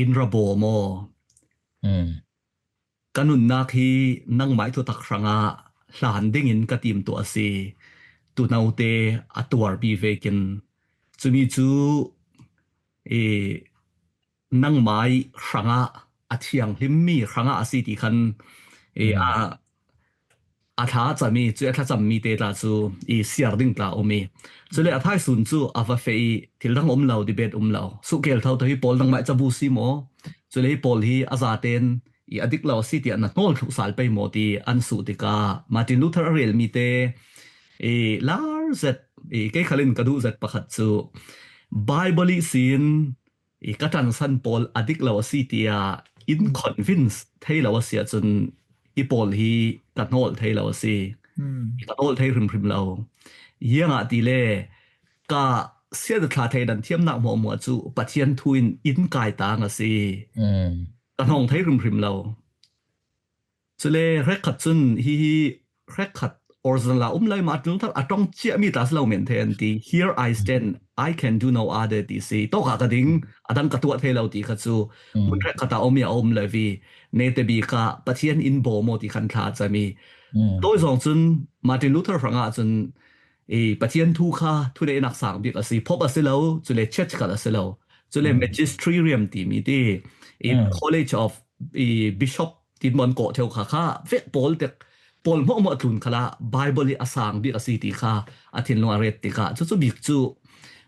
in ra bawm aw. Mm. Ka nunnak hi nangmah i thutak hrangah hlan dingin ka timtuah a si, tunote a tuarpi vekin. Cumi cu i nangmah i hrangah a thianghlimmi hrangah a si ti khan i a a thla a cami, cu a thlacammi te tla cu i siar ding tla um i. Cule a thaisun cu a va feh i thil dang um lo, debate um lo. Suhkel tho tho hi pawl nangmah i cabu si maw? Cule hi pawl hi a zaten i a dik lo a si tiah na hnawl thluh sal pei maw ti an suh tikah Martin Luther a relmi te i lar zet i kei khal in ka duh zet pakhat cu Bible ihsin i ka ṭansan pawl a dik lo a si tiah in convince thei lo a si ahcun hi pawl hi ka hnawl thei lo a si. I ka hnawl thei hrimhrim lo. Ziangahtile ka siat thla thei nan thiamnak hmuahhmuah cu Pathian thu in in kai tang a si. Ka hnawng thei hrimhrim lo. Cule hrekkhat cun hihi hrekkhat Original a um lai, Martin Luther a tong cia mi ta si lo men the an ti, "Here I stand, I can do no other," ti si. Tawk a ka ding, a dang ka tuah thei lo ti kha chu, mun rek khat a om ya om lo vi, ne te bi ka, Pathian in bo mo ti khan thla cha mi. Toi zong chun, Martin Luther hrang a chun, i Pathian thu kha, thu ne nak sang bik a si, Pope a si lo, chule church khat a si lo, chule magisterium ti mi ti, i College of, i Bishop, tin mon ko theu kha kha, vek pawl tek, pawl mo mo tlun khala, Bible i a sang bik a si ti kha, a thinlung a ret ti kha. Chu chu bik chu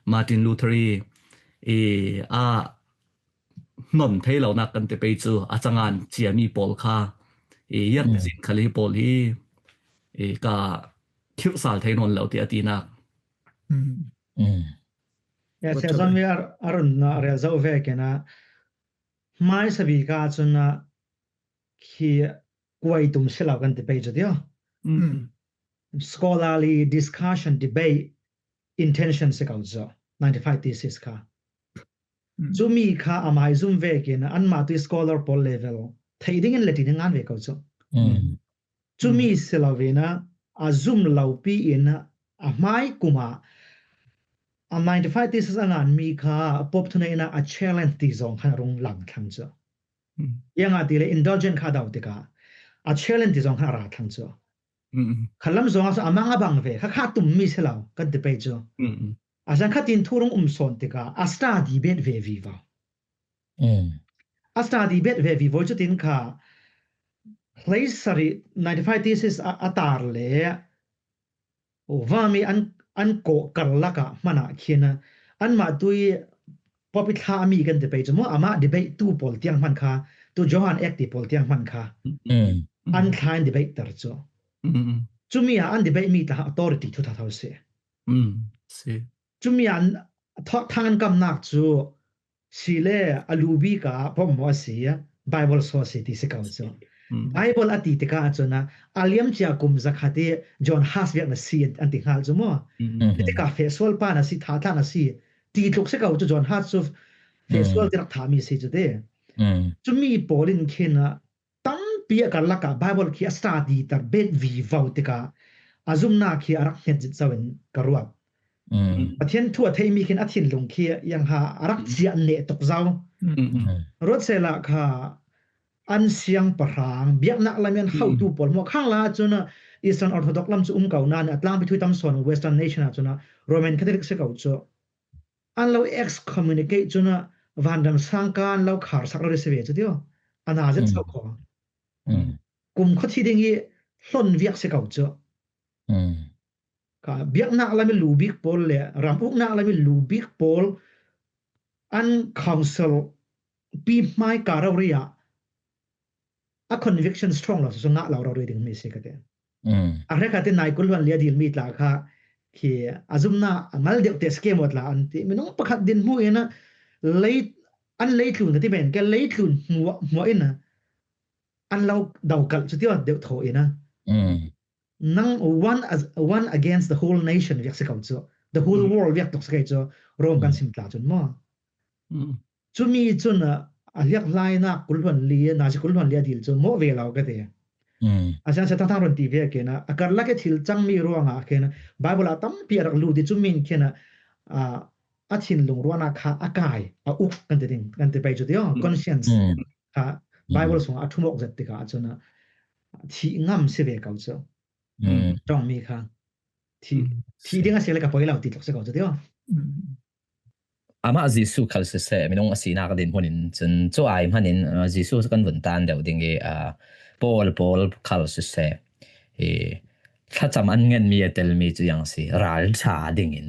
Martin Luther i, i a non thei lo nak kan te pei chu, a changan cia mi pawl kha, i yan zin khali pawl hi, i ka thil sal thei non lo ti a ti nak. Ya, Sia Zon mi ar, arun na rel zo ve kena, mai sabi ka chun na khi kuai tum si lo kan te pei chu tio. Scholarly discussion, debate, intention si kau chu, ninety-five thesis kha. Chu mi kha a mai zum ve kena, an ma tu scholar pawl level, thei ding in le ti ding ngan ve kau chu. Chu mi si lo ve na, a zum lo pi in a mai kuma, a ninety-five thesis a ngan mi kha, Pope thu ne na a challenge ti zong khan rung lang thlang chu. Yang a ti le indulgent kha dau ti ka, a challenge ti zong khan a ra thlang chu. Khalam zong a sa a mang a bang ve, kha kha tum mi si lo, kan te pei chu. A zang kha tin thu rung um son ti ka, a study bet ve vi va. A study bet ve vi voi chu tin kha, hlei sari ninety-five thesis a, a tar le, va mi an, an ko kar laka mana khin a, an ma tui Pope i thla mi kan te pei chu mo, ama debate tu pawl tiang man kha, tu Johan ek ti pawl tiang man kha. An thla in debate tar chu. Chu mi a an debate mi ta authority thu tha thau si. Si. Chu mi an thok thang an kam nak chu, si le a lu bi ka pom mo si, Bible so si ti si kau chu. Bible a ti te ka chu na, a liam chia kum za kha ti John Huss viak na si an, an ti ngal chu mo. Ti ka fe sual pa na si, tha tha na si, ti tluk si kau chu John Huss chu fe sual ti rak tha mi si chu te. Chu mi pawl in khin a, tampi a kar laka Bible khi a study tar bet vi vau tika, a zumna khi a rak hnget zit zau in ka ruat. Pathian thu a thei mi khin a thinlung khi yang ha a rak cia ne tuk zau. Ruat se la kha an siang pahrang, biaknak lam in hau tu pawl mo khang la chun a Eastern Orthodox lam chu um kau na ni a tlangpi thui tam son Western nation a chun a Roman Catholic se kau chu. An lo excommunicate chun a vandam sang ka an lo khar sak lo ri se ve chu tio. Ana zet sau kho. Kum kho thi ding i hlon viak se kau chu. Ka biaknak lam i lu bik pawl le ram uknak lam i lu bik pawl an council pi hmai ka rau ria a conviction strong lo su ngah lo rau ri ding mi si ka te. A hre kha te nai kul hluan lia dil mi tla kha khi a zumna a ngal deuh te scam tla an ti minung pakhat din hmu ina lei an lei tlun ka ti ben ka lei tlun hmuah hmuah ina an lo dau kal chu tio deuh tho ina. Nang one as one against the whole nation viak se kau chu, the whole world viak tok se kau chu Rome kan sim tla chun mo. Chu mi chun a, a liak lai na kul hluan li na si kul hluan li a dil chu mo ve lo ka te. A sian se thang thang ron ti ve ke na a kar la ke thil chang mi ruang a ke na Bible a tampi a rak lu ti chu min ke na a a thinlung ruana kha a kai a uk kan te ding kan te pai chu tio conscience kha Bible sung a thumok zat te ka chu na thi ngam se ve kau chu. Tong mi kha thi thi ding a se le ka poi lo ti tlok se kau chu tio. Amah Jesu khal sese minung a sinak a din hmunin chun chu ai hmanin Jesu kan vun tan deuh ding i Paul Paul khal sese i thlacham an ngen mi a tel mi chu yang si raltha dingin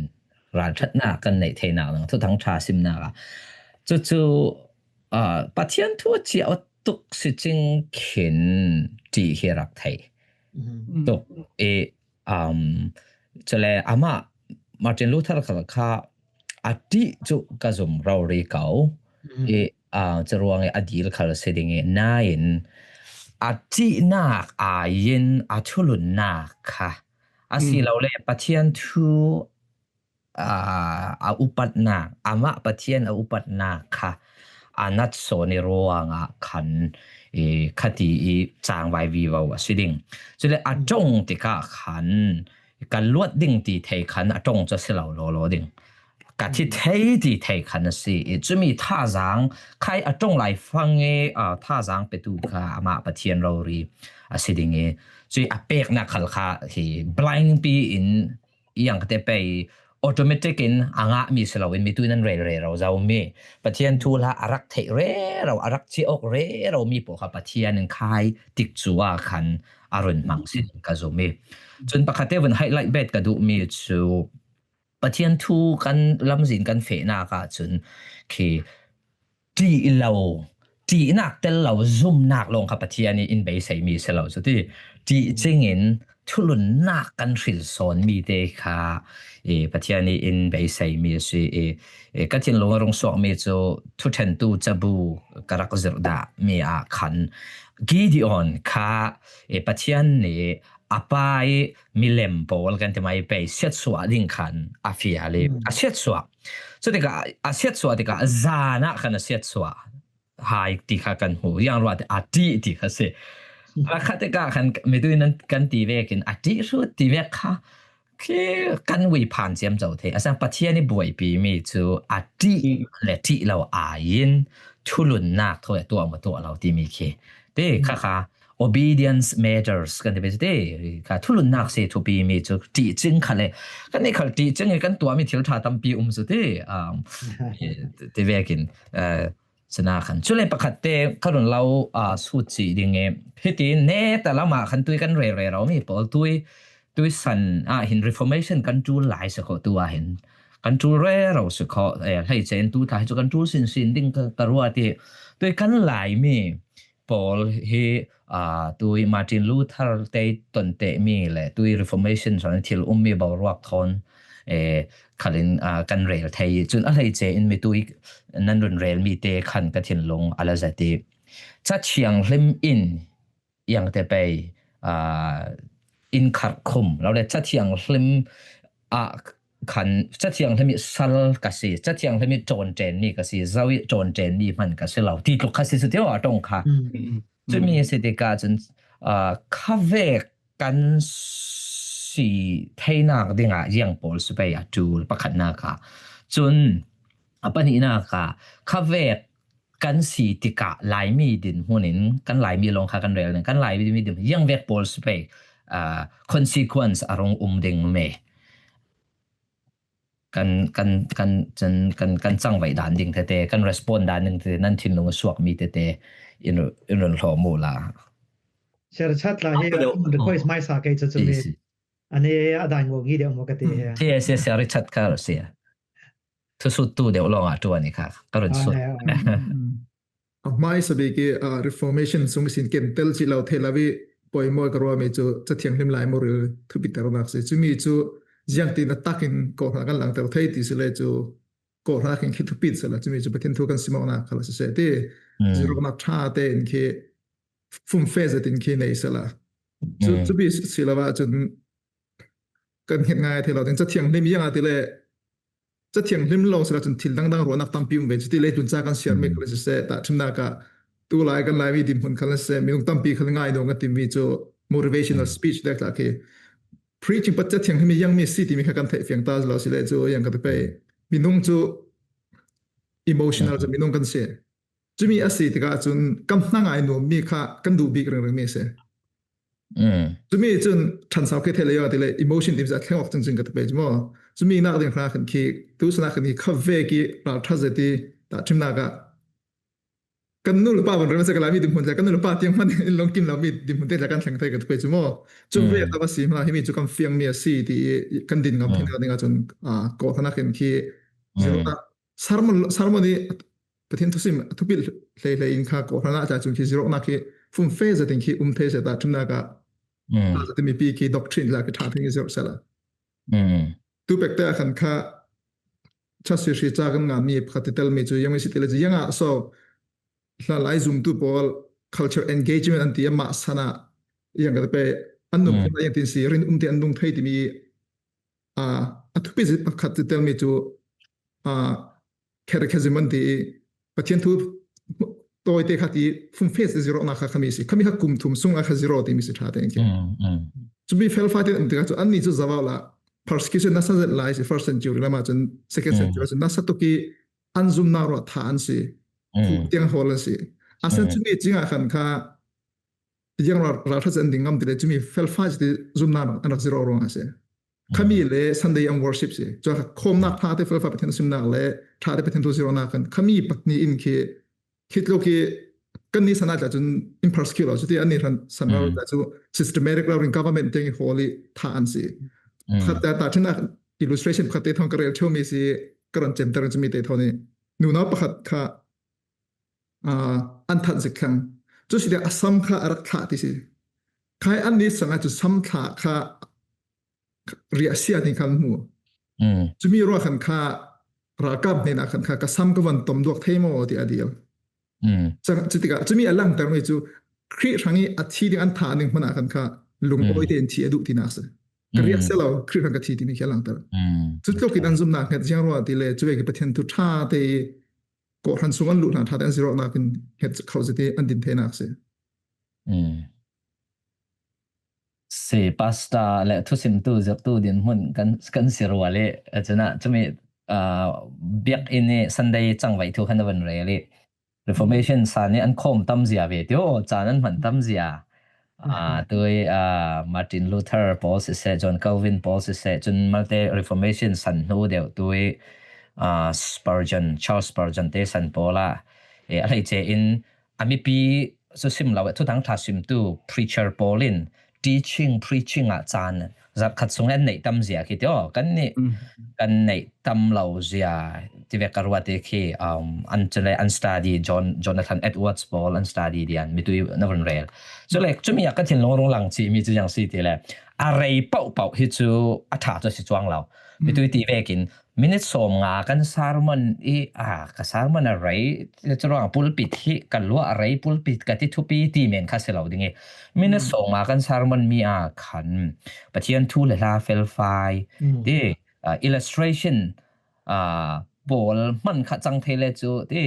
ralthatna kan neih theinak dang thuthang tha simnak ah cucu Pathian thu a ciah awt tuk si cing khin ṭih hi rak thei tuk i cule amah Martin Luther khal kha a ṭih cu ka zum rori ko i curuang i a dil khal si ding i nain a ṭihnak aiin a thulunnak kha asilole Pathian thu a upatnak amah Pathian a upatnak kha a nat sawn i ruangah khan i, khati i cangvai vivo a si ding. Cule a ṭong tikah khan ka luat ding ti thei khan a ṭong cu a si lo lawlaw ding. Ka thi thei ti thei khan a si i, cumi thazaang khai a ṭong lai fang i, aa, thazaang petu kha amah Pathian rori a si ding i, cui a peknak khal kha hi blind pi in iang ka te pei automatic in a ngahmi si loin mitu in an rel rero zomi Pathian thu hla a rak theih rero, a rak ciah awk rero mi pawl kha Pathian in khai tikcu ah khan a run hmang sin ka zumi. Cun pakhat te vun highlight bet ka duhmi cu Pathian thu kan lamzin kan fehnak ah cun khi ṭih lo, ṭihnak tel lo, zumnak lawng kha Pathian i in beiseimi si lo cuti. Ṭih cingin thulunnak kan hril sawnmi te kha i Pathian i in beiseimi a si i, i ka thinlung a rung suakmi cu thuṭhentu cabu ka rak zirh dahmi ah khan Gideon kha i Pathian nih a pa i milem pawl kan ti mai pei siatsuah ding khan a fial i a siatsuah. Cutikah a siatsuah tikah zan ah khan a siatsuah hai ti kha kan hmu. Ziang ruah a ṭih ti kha si. Pakhat tikah khan mitu in kan ti vekin a ṭih hrut ti vek kha khi kan ui phan ciam co thei. A sang Pathian i buaipimi cu a ṭih le ṭih lo ai in thulunnak thawi a tuah maw tuah lo timi khi. Ti kha kha obedience matters kan ti ve cu ti kha thulunnak si thupi mi cu ṭih cing kha le kan i khal ṭih cing i kan tuahmi thil ṭha tampi um cu ti, um, ti vekin, uh, cina khan. Cule pakhat te ka run lo, uh, sut cih ding i hiti neta lamah khan tui kan rel rero mi pawl tui, tui san ah hin reformation kan ṭul lai si khawh tu ah hin kan ṭul rero si khawh, eh, hleice in tu tla hi cu kan ṭul sinsin ding ka, ka ruah ti tui kan Laimi pawl hi, aa, tui Martin Luther te ton tehmi le tui Reformation son thil ummi boruak thawn, eh, khalin, aa, kan rel thei. Cun a hleice in mitui nan run relmi te khan ka thinlung a la zat i Cathiang hlim in iang te pei, aa, in kharh khum lo le Cathiang hlim ah khan Cathiang hlim i sal ka si, Cathiang hlim i ṭawnṭenmi ka si, zo i ṭawnṭenmi hman ka si lo ti tluk kha si cu tio a ṭong kha. Cumi a si tikah cun, aa, khavek kan si theinak dingah ziang pawl si pei a ṭul pakhatnak ah. Cun a pahnihnak ah khavek kan si tikah Laimi dinhmun in kan Laimi lawng kha kan rel ning kan Laimi dinhmun ziang vek pawl si pei, aa, consequence a rung um ding me. Kan, kan, kan, kan, kan, kan cangvaih dan ding tete, kan respond dan ding tete, nan thinlung a suakmi tete in, in run hlawm uhla. Ser chat la hi, request mai sa kei cu cumi. Ani a dai ngawk ngi deuh maw ka ti hi. Yes, yes, Richard ka si. Thusuttu deuh lawngah ṭuan i kha ka run sut. A hmaisa bik i, ah, Reformation sung sin ken tel cih lo thei lo i poimaw ka ruahmi cu Cathiang hlim lai maw ril thupiternak si. Cumi cu ziangtin a takin kawhhran kan langter thei ti si le cu kawhhran ah khin khi thupit sehla cumi cu Pathian thu kan simawhnak khal a si seh ti. Zirawknak ṭha tein khi fumfe zetin khi nei sehla. Cu, cumi si lo ahcun kan hnget ngai thei lo ding. Cathiang hlim iang ah ti le Cathiang hlim lo sila cun thil dangdang ruahnak tampi um ve. Cuti leitlun ca kan siarmi khal siseh, tahṭhimnak ah tu lai kan Laimi dinhmun khal siseh, minung tampi khal ngai dawng kan timi cu motivational speech dek tla khi preaching pa Cathiang hlim i iangmi si timi kha kan theih fiang ta lo sile cu iang ka ti pei. Minung cu emotional cu minung kan si. Cumi a si tikah cun kan hna ngai nuammi kha kan duh bik ringringmi a si. Cumi cun ṭhansau khi theih le, ti le emotion timi cu a thleng awk cingcing ka ti pei cu maw? Cumi nak ding hra khan khi, tu sana khan khi kha vek i ralṭha zet i tahṭhimnak ah kan nu le pa van rem a si ka Laimi dinhmun tla, kan nu le pa tiang hman in lawng kim lomi dinhmun te tla kan thleng thei ka ti pei cu maw? Cu ve ta va si hna, himi cu kan fiangmi a si ti i kan din ngam thei nak ding ahcun, aa, kawhhran ah khin khi zirh sermon, sermon i Pathian thusim a thupit hleihleih in kha kawhhran ah tla cun khi zirawknak khi fumfe zetin khi um thei seh tahṭhimnak ah, tla zet mipi khi doctrine tla khi ṭha thing i zirh seh la. Tu pekte ah khan kha chasi hri ca kan nganmi pakhat ti telmi cu, iangmi si ti le cu, iangah so hlanlai zumtu pawl culture engagement an ti, amah san ah iang ka ti pei, an nung khin ah iang tin si, rin um te an nung thei timi, aa, a thupi zet pakhat ti telmi cu, aa, catechism an ti i Pathian thu tawite kha ti fumfes zero na kha khami si. Khami kha kum thum sung a kha zero ti mi si tha te ki. Mm, mm. Chu mi felfai te ti ka chu anni chu zawau la persecution nasa zet lai si first century lama chun second century chun nasa to ki an zum na ro tha an si. Tiang hol an si. Asan chu mi chinga khan kha yang ra ra tha chen ding ngam ti le chu mi felfai ti zum na an zero ro a si. Khami le Sunday an worship si. Chu kha khom nak tha te felfai Pathian sim nak le tha te Pathian tu zero na khan khami patni in ki khit lo ki kan ni sana tla chun in persecution lo chu ti an ni ran sana tla chu systematic lo ring government teng holi tha an si. Khat ta ta thina illustration khat te thong ka rel theu mi si ka ran chem ta ran chu mi te thoni. Nu na pakhat kha an that zik thlang. Chu si de asam kha arak thla ti si. Khai an ni sanga chu sam thla kha ria sia ni khan mu. Chumi ro khan kha ra kap ne na khan kha ka sam ka van tom duak thei mo ti a dial. Chang chu tika chumi a lang tar mi chu Khri hrangi a thi ding an tha ning hmana khan kha lung oi te an thi a du ti na sa. Ka ria sia lo Khri hrang ka thi ti mi kha lang tar. Chu tlok in an zum na khat jiang ro ti le chu ki Pathian tu tha te ko hran sung an lu na tha te an zero na kin het khau ziti an din the na se. Si pasta le thusim tu zep tu din hmun kan kan si rua le chuna chumi biak in ni Sunday chang vai thu khan van re le Reformation sa ni an khom tam zia ve tio chan an hman tam zia. Tui Martin Luther Paul si se John Calvin Paul si se chun malte Reformation san hnu deuh tui Spurgeon Charles Spurgeon te san Paul a e a lei che in a mipi su sim lo thu thang tha sim tu preacher Paul in teaching preaching a chan zat khat sung an nei tam zia ki tio kan ni kan nei tam lo zia ti ve ka ruat te khi an chule an study John Jonathan Edwards Paul an study dian mitui na vun rel chule chumi a ka thin long rung lang chi mi chu yang si ti le a rei pau pau hi chu a tha chu si chuang lo mitui ti ve kin minute som nga kan sermon i a ka sermon a rei le chu rang pulpit hi ka lua a rei pulpit ka ti thupi ti men kha se lo ding i minute som nga kan sermon mi a khan Pathian thu le hla fel fai ti illustration Paul hman kha chang thei le chu ti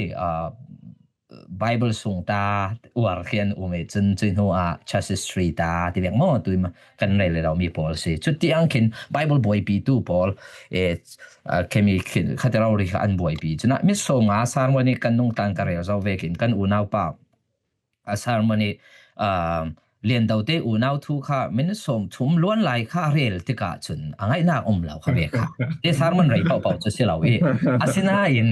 Bible sung ta uar khian um e chun chui hnu a church history ta ti vek maw tui ma kan rei le lo mi Paul si chu ti ang khin Bible buai pi tu Paul e kemi khin kha te rau ri kha an buai pi chuna mi so nga sermon i kan nung tang ka rel zo vekin kan unau pa a sermon i lian dau te unau thu kha min som thum luan lai kha rel tika chun a ngaina um lo kha ve kha te sermon rei pau pau chu si lo i a sina in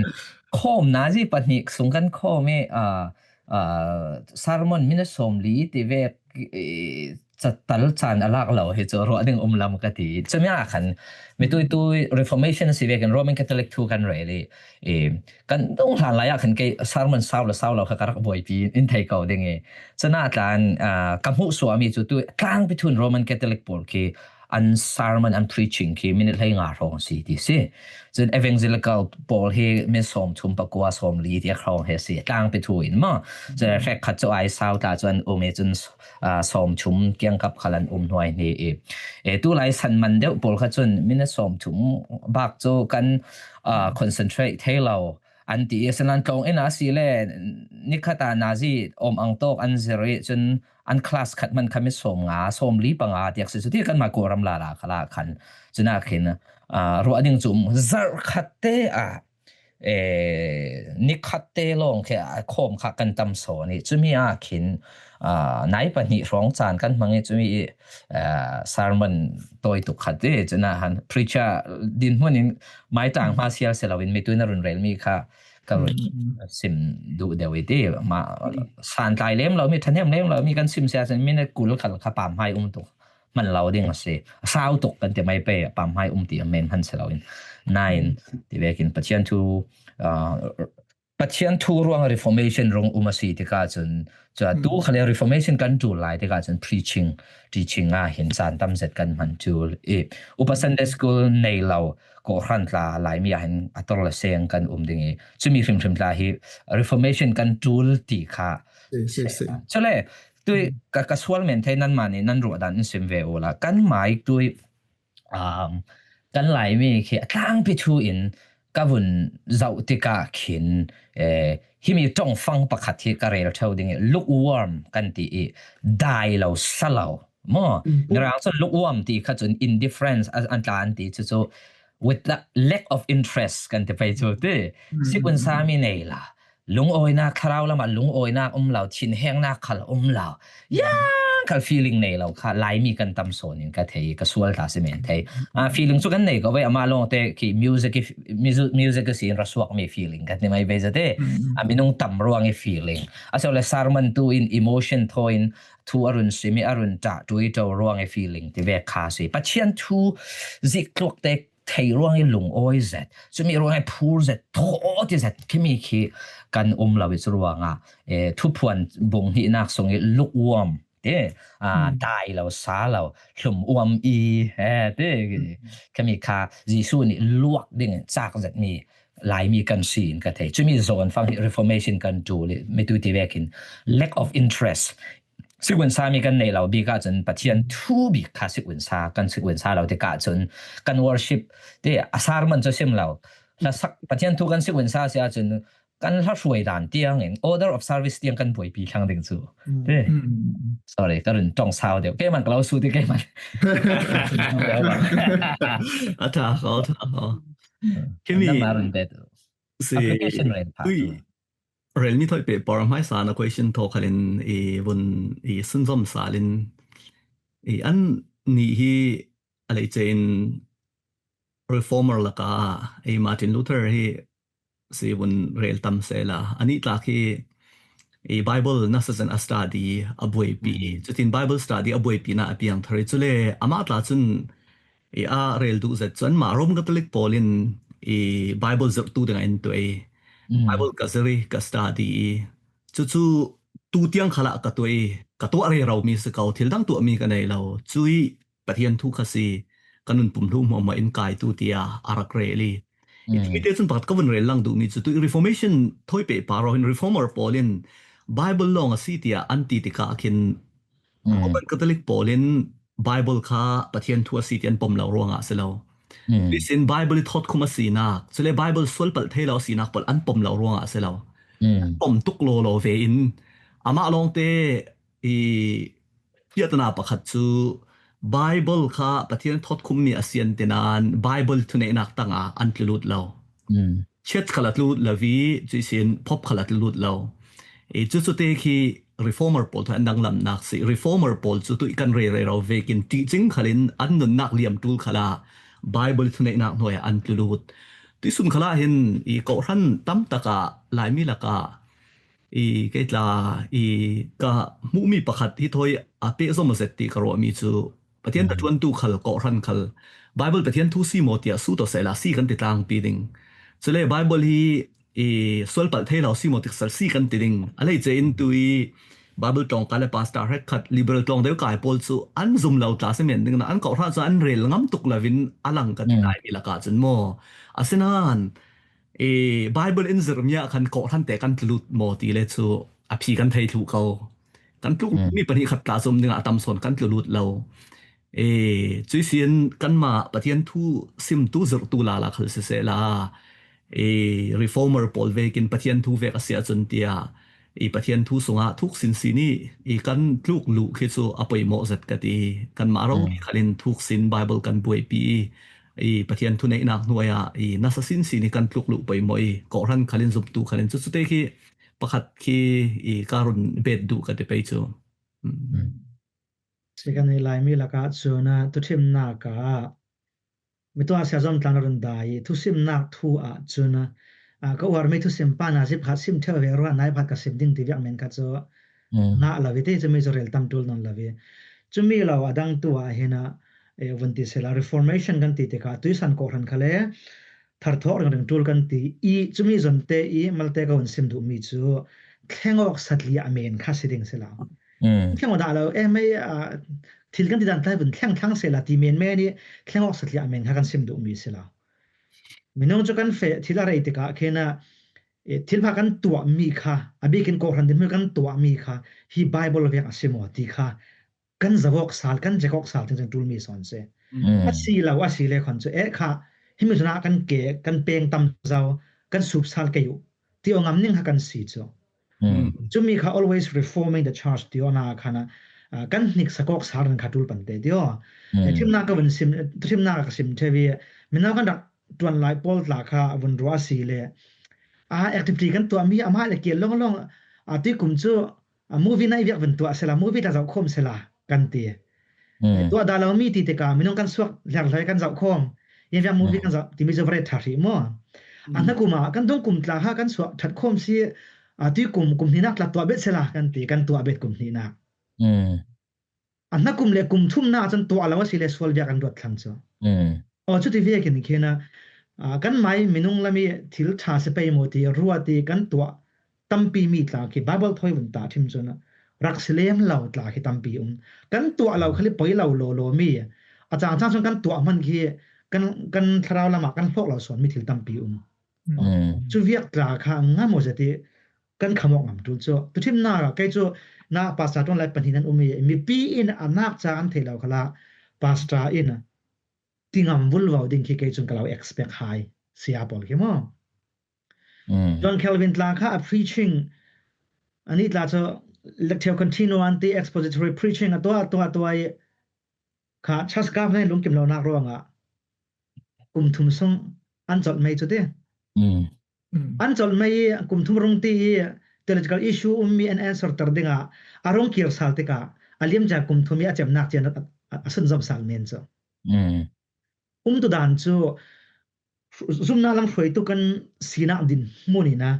khom na ji pahnih sung kan khom e sermon min som li ti ve chatal chan a lak lo hi chu ruah ding um lam ka ti chumi a khan mitui tui Reformation si vekin Roman Catholic thu kan rei li kan dong hlan lai a khan ke sermon sau la sau lo kha ka rak buai pi in thei ko ding i chana tlan ka hmuh suami chu tu tlang pi thun Roman Catholic Paul khi an sermon an preaching khi minute hlei nga hrong si ti si chun evangelical Paul hi min som thum pakua som li ti a hrong he si tlang pi thu in ma chun hrek khat chu ai sau ta chu an um i chun som thum kiang kap khal an um hnuai ni i e tu lai san man deuh Paul kha chun minute som thum bak chu kan concentrate thei lo an ti i sanan tlawng ina si le ni khata nazi om ang tawk an zir i chun an class khat man kha mi som nga som li panga tiak si chu ti kan ma ko ram la la khala khan chuna khin ruah ding chu zar khat te a e ni khat te long khe a khom kha kan tam so ni chumi a khin nai pahnih hrong chan kan hmang i chumi sermon toi tuk khat te chuna han preacher din hmun in mai tang hma sial se lo in mitui na run rel mi kha ka run sim duh deuh i ti ma san tlai lem lo mi thanem lem lo mi kan sim sia sen mi na kul khal kha pam hai um tuk man lo ding a si sau tuk kan ti mai pe pam hai um ti a men han se lo in nine ti vekin Pathian thu Pathian thu ruang Reformation rung um a si tika chun chu a tu khale Reformation kan tul lai tika chun preaching teaching a hin chan tam zet kan man tul i upa Sunday school nei lo ko hran tla lai mi a hin a tor la seng kan um ding i chumi hrim hrim tla hi Reformation kan tul ti kha chule tui ka ka sual men thei nan mani nan ruah dan in sim ve ula kan mai tui um kan lai mi khi a tlang pi thu in ka vun zoh tikah khin, eh, himi ṭongfang pakhat hi ka rel ṭheu ding i, lukewarm kan ti i, dai lo, sa lo. Maw, Mirang cun lukewarm ti kha cun indifference a, an tla an ti cu cu, with the lack of interest kan ti pei cu ti. Sikunsa mi nei la, lungawinak, thlarau lamah lungawinak um lo, thinhengnak khal um lo, yang khal feeling nei lo kha Laimi kan tam sawn in ka thei, ka sual ta si men thei. Ah, feeling cu kan nei ko ve, amah lawngte khi music i, music, music i si in ra suak mi feeling kan ti mai ve zate. A minung tam ruang i feeling. A sio le sermon tu in emotion thaw in thu a run sim i a run ṭah ṭui ṭo ruang i feeling ti ve kha si. Pathian thu zik tluak te thei ruang i lungawi zet, cumi ruang i phur zet, thaw ti zet, khimi khi kan um lo i cu ruangah, eh, thuphuan bung hnihnak sung i lukewarm ti, ah, dai lo, sa lo, hlum uam i, eh, ti, khimi kha Jesuh nih luak ding in cak zetmi Laimi kan si in ka thei. Cumi zawn fang hi Reformation kan ṭul i, mitu ti vekin lack of interest. Sikunsa mi kan neih lo bik ahcun Pathian thu bik kha sikunsa, kan sikunsa lo tikah cun kan worship ti a sermon cu sim lo. Hlasak Pathian thu kan sikunsa si ahcun kan hla hruai dan tiang in order of service tiang kan buaipi thlang ding cu. Ti. Sorry, ka run ṭong sau deuh. Keimah ka lo su ti keimah. A ṭha ko, a ṭha ko. Khimi nangmah run bet. Si, application rel phah tui tu. Rel ni thoih peh por hmaisa na question thaw khalin i vun i sunzom salin i an nih hi a lei cein reformer laka i Martin Luther hi si vun rel tam sela, a nih tlak hi i Bible nasa zan a study a buaipi. Cutin Bible study a buaipi na a piang thar i cule amah tla cun i a rel duh zet cu anmah Rom Catholic pawl in i Bible zirhtu dingah in tuai. Bible ka zir i ka study i cucu tu tiang khalah ka tuai, ka tuah rero mi si ko, thil dang tuah mi ka nei lo. Cui Pathian thu kha si, ka nun pum hlu hmuahhmuah in kai tu tia a rak rel i. I timi te cun pakhat ka vun rel lang duh mi cu tu i Reformation thawi peh par hin Reformer pawl in Bible lawng a si tia an ti tikah khin Roman Catholic pawl in Bible kha Pathian thu a si ti an pom lo ruangah a si lo. Tuisin Bible i thawtkhum a sinak, cule Bible sualpalh thei lo a sinak pawl an pom lo ruangah a si lo. An pom tuk lawlaw ve in amah lawngte i fiatna pakhat cu Bible kha Pathian thawtkhummi a si an ti nain Bible thuneihnak tangah an tlulut lo. Church khal a tlulut lo i cuisin pop khal a tlulut lo. I cucu te khi Reformer pawl thu an danglamnak si. Reformer pawl cu tuih kan rei rero vekin ṭihcing khalin an nunnak liam ṭul khalah Bible thuneihnak hnuai ah an tlulut. Tuisun khalah hin i kawhhran tam takah Laimi lakah i kei tla i ka hmuhmi pakhat hi thawi a pehzom a zet ti ka ruahmi cu Pathian ṭuantu khal, kawhhran khal Bible Pathian thu si maw tiah sut aw sehla si kan ti tlangpi ding. Cule Bible hi i sualpalh thei lo si maw tiksal si kan ti ding. A lei cein tu i Bible tlawngkai le pastor hrekkhat liberal tlawng deuh kai pawl cu an zum lo tla si men ding na an kawhhran cu an rel ngam tuk lo in a lang kan ti nai mi lakah cun maw. Asinain i Bible in zirhmi ah khan kawhhran te kan tlulut maw ti le cu a phi kan thei thluh ko. Kan tluk mi pahnih khat tla zom dingah a tam sawn kan tlulut lo. I cuisin kanmah Pathian thu simtu zirhtu lala khal sisehla i Reformer pawl vekin Pathian thu vek a si ahcun tiah i Pathian thu sungah thuk sinsin i i kan tluk luh khi cu a poimawh zet ka ti. Kanmah ro mi khalin thuk sin Bible kan buaipi i i Pathian thuneihnak hnuai ah i nasa sinsin i kan tluk luh poimawh i kawhhran khalin zumtu khalin cucu te khi pakhat khi i ka run bet duh ka ti pei cu. Si kan i Laimi lakah cun a thuthimnak ah mitua sia zom tlang run dai i thusimnak thu ah cun a ka uarmi thusim pa na zip khat sim ṭheu ve ruah nai pakhat ka sim ding ti viak men kha cu ngah lo i ti cumi cu rel tam ṭul nawn lo i cumi lo a dang tu ah hin a vun ti sela Reformation kan ti tikah tuisan kawhhran khal le tharthawk ringring ṭul kan ti i cumi zonte i malte ka hun sim duhmi cu thlengawk satliah men kha si ding si lo. Thleng aw dah lo, eh, mei thil kan ti dan tlai vun thleng thlang sela ti men men i thlengawk satliah men kha kan sim duhmi si lo. Minung cu kan feh thil a rei tikah khin a thil pha kan tuahmi kha a bikin kawhhran dinhmun kan tuahmi kha hi Bible vek a si maw ti kha kan zavawk sal, kan zekawk sal cingcing ṭulmi sawn si. A si lo a si le khon cu eh kha himi zona kan ke, kan peng tam zau, kan sup sal kei uh. Ti aw ngam ning ha kan si cu. Cumi kha always reforming the church ti awna khan a, ah, kan hnik sakawk sal ran kha tul pante ti aw. Eh, thimnak ka vun sim, thimnak ka sim ṭheu i, mino kan rak tuan lai pawl tla kha vun ruah a si le, ah, activity kan tuah mi amah le kil long long, ah, tuikum cu, ah, movie na i viak vun tuah sela, movie tla zoh khawm sela kan ti. Eh, tuah dah lo mi ti tikah minung kan suak hler hlei kan zoh khawm, i viak movie kan zoh timi cu va ret ṭha hrih maw? A hnakum ah kan dong kum tla kha kan suak ṭhat khawm si, ah, tuikum kum hnihnak tla tuah bet sela kan ti, kan tuah bet kum hnihnak. A hnakum le kum thumnak cun tuah lo a si le sual bia kan ruat thlang cu. Aw, cuti vekin khin a, aa, kan mai minung lam i thil ṭha si pei maw ti ruat i kan tuah tampi mi tla khi Baibal thawi vun tahṭhim cun rak si lem lo tla khi tampi um. Kan tuah lo khal i poi lo lawlaw mi a cangcang cun kan tuah hman khi kan, kan thlarau lamah kan hlawk lo sawn mi thil tampi um. Cu viak tla kha ngam aw zet i kan kham awk ngam ṭul cu. Tuṭhimnak ah kei cu na pastor ṭuan lai pahnih nan um i mipi in a nak ca an thei lo khalah pastor in ti ngam vulvo ding khi kei cun ka lo expect hai sia pawl khi maw? John Calvin tla kha a preaching, anih tla cu lectio continua an ti, expository preaching a tuah, a tuah, a tuah i kha church government lungkim lonak ruangah kum thum sung an colh mei cu ti. An colh mei i kum thum rung ti i theological issue ummi an answer ter dingah a rung kir sal tikah a liamcia kum thum i a cemnak cian a, a, a sunzom sal men cu. Umtu dan cu zumhnak lam hruaitu kan sinak dinhmun in a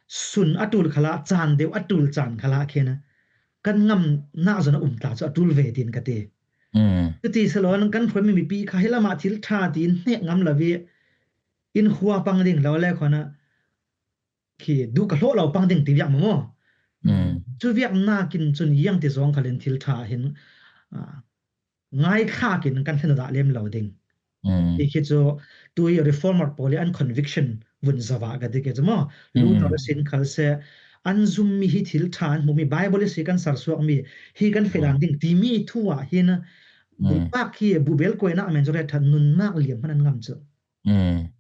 sun a ṭul khalah, caan deuh a ṭul caan khalah khin a kan ngamnak zon a um tla cu a ṭul ve, tiin ka ti. Cuti si lo in kan hruaimi mipi kha hi lamah thil ṭha tiin hnek ngam lo i in hua pang ding lo le khuan a khi duh ka hlawh lo pang ding ti viak maw? Cu viak nakin cun iang ti zawng khalin thil ṭha hin, aa, ngaithlak in kan hlen dah lem lo ding. Ti khi cu tui reformer pawl i an conviction vun zova ka ti ke cu maw? Luther sin khal se, an zummi hi thil ṭha an hmuhmi Bible i si kan sersuakmi hi kan fehdan ding timi thu ah hin bupak hi bubel kuainak men cu ret ṭhan nunnak liam hman an ngam cu.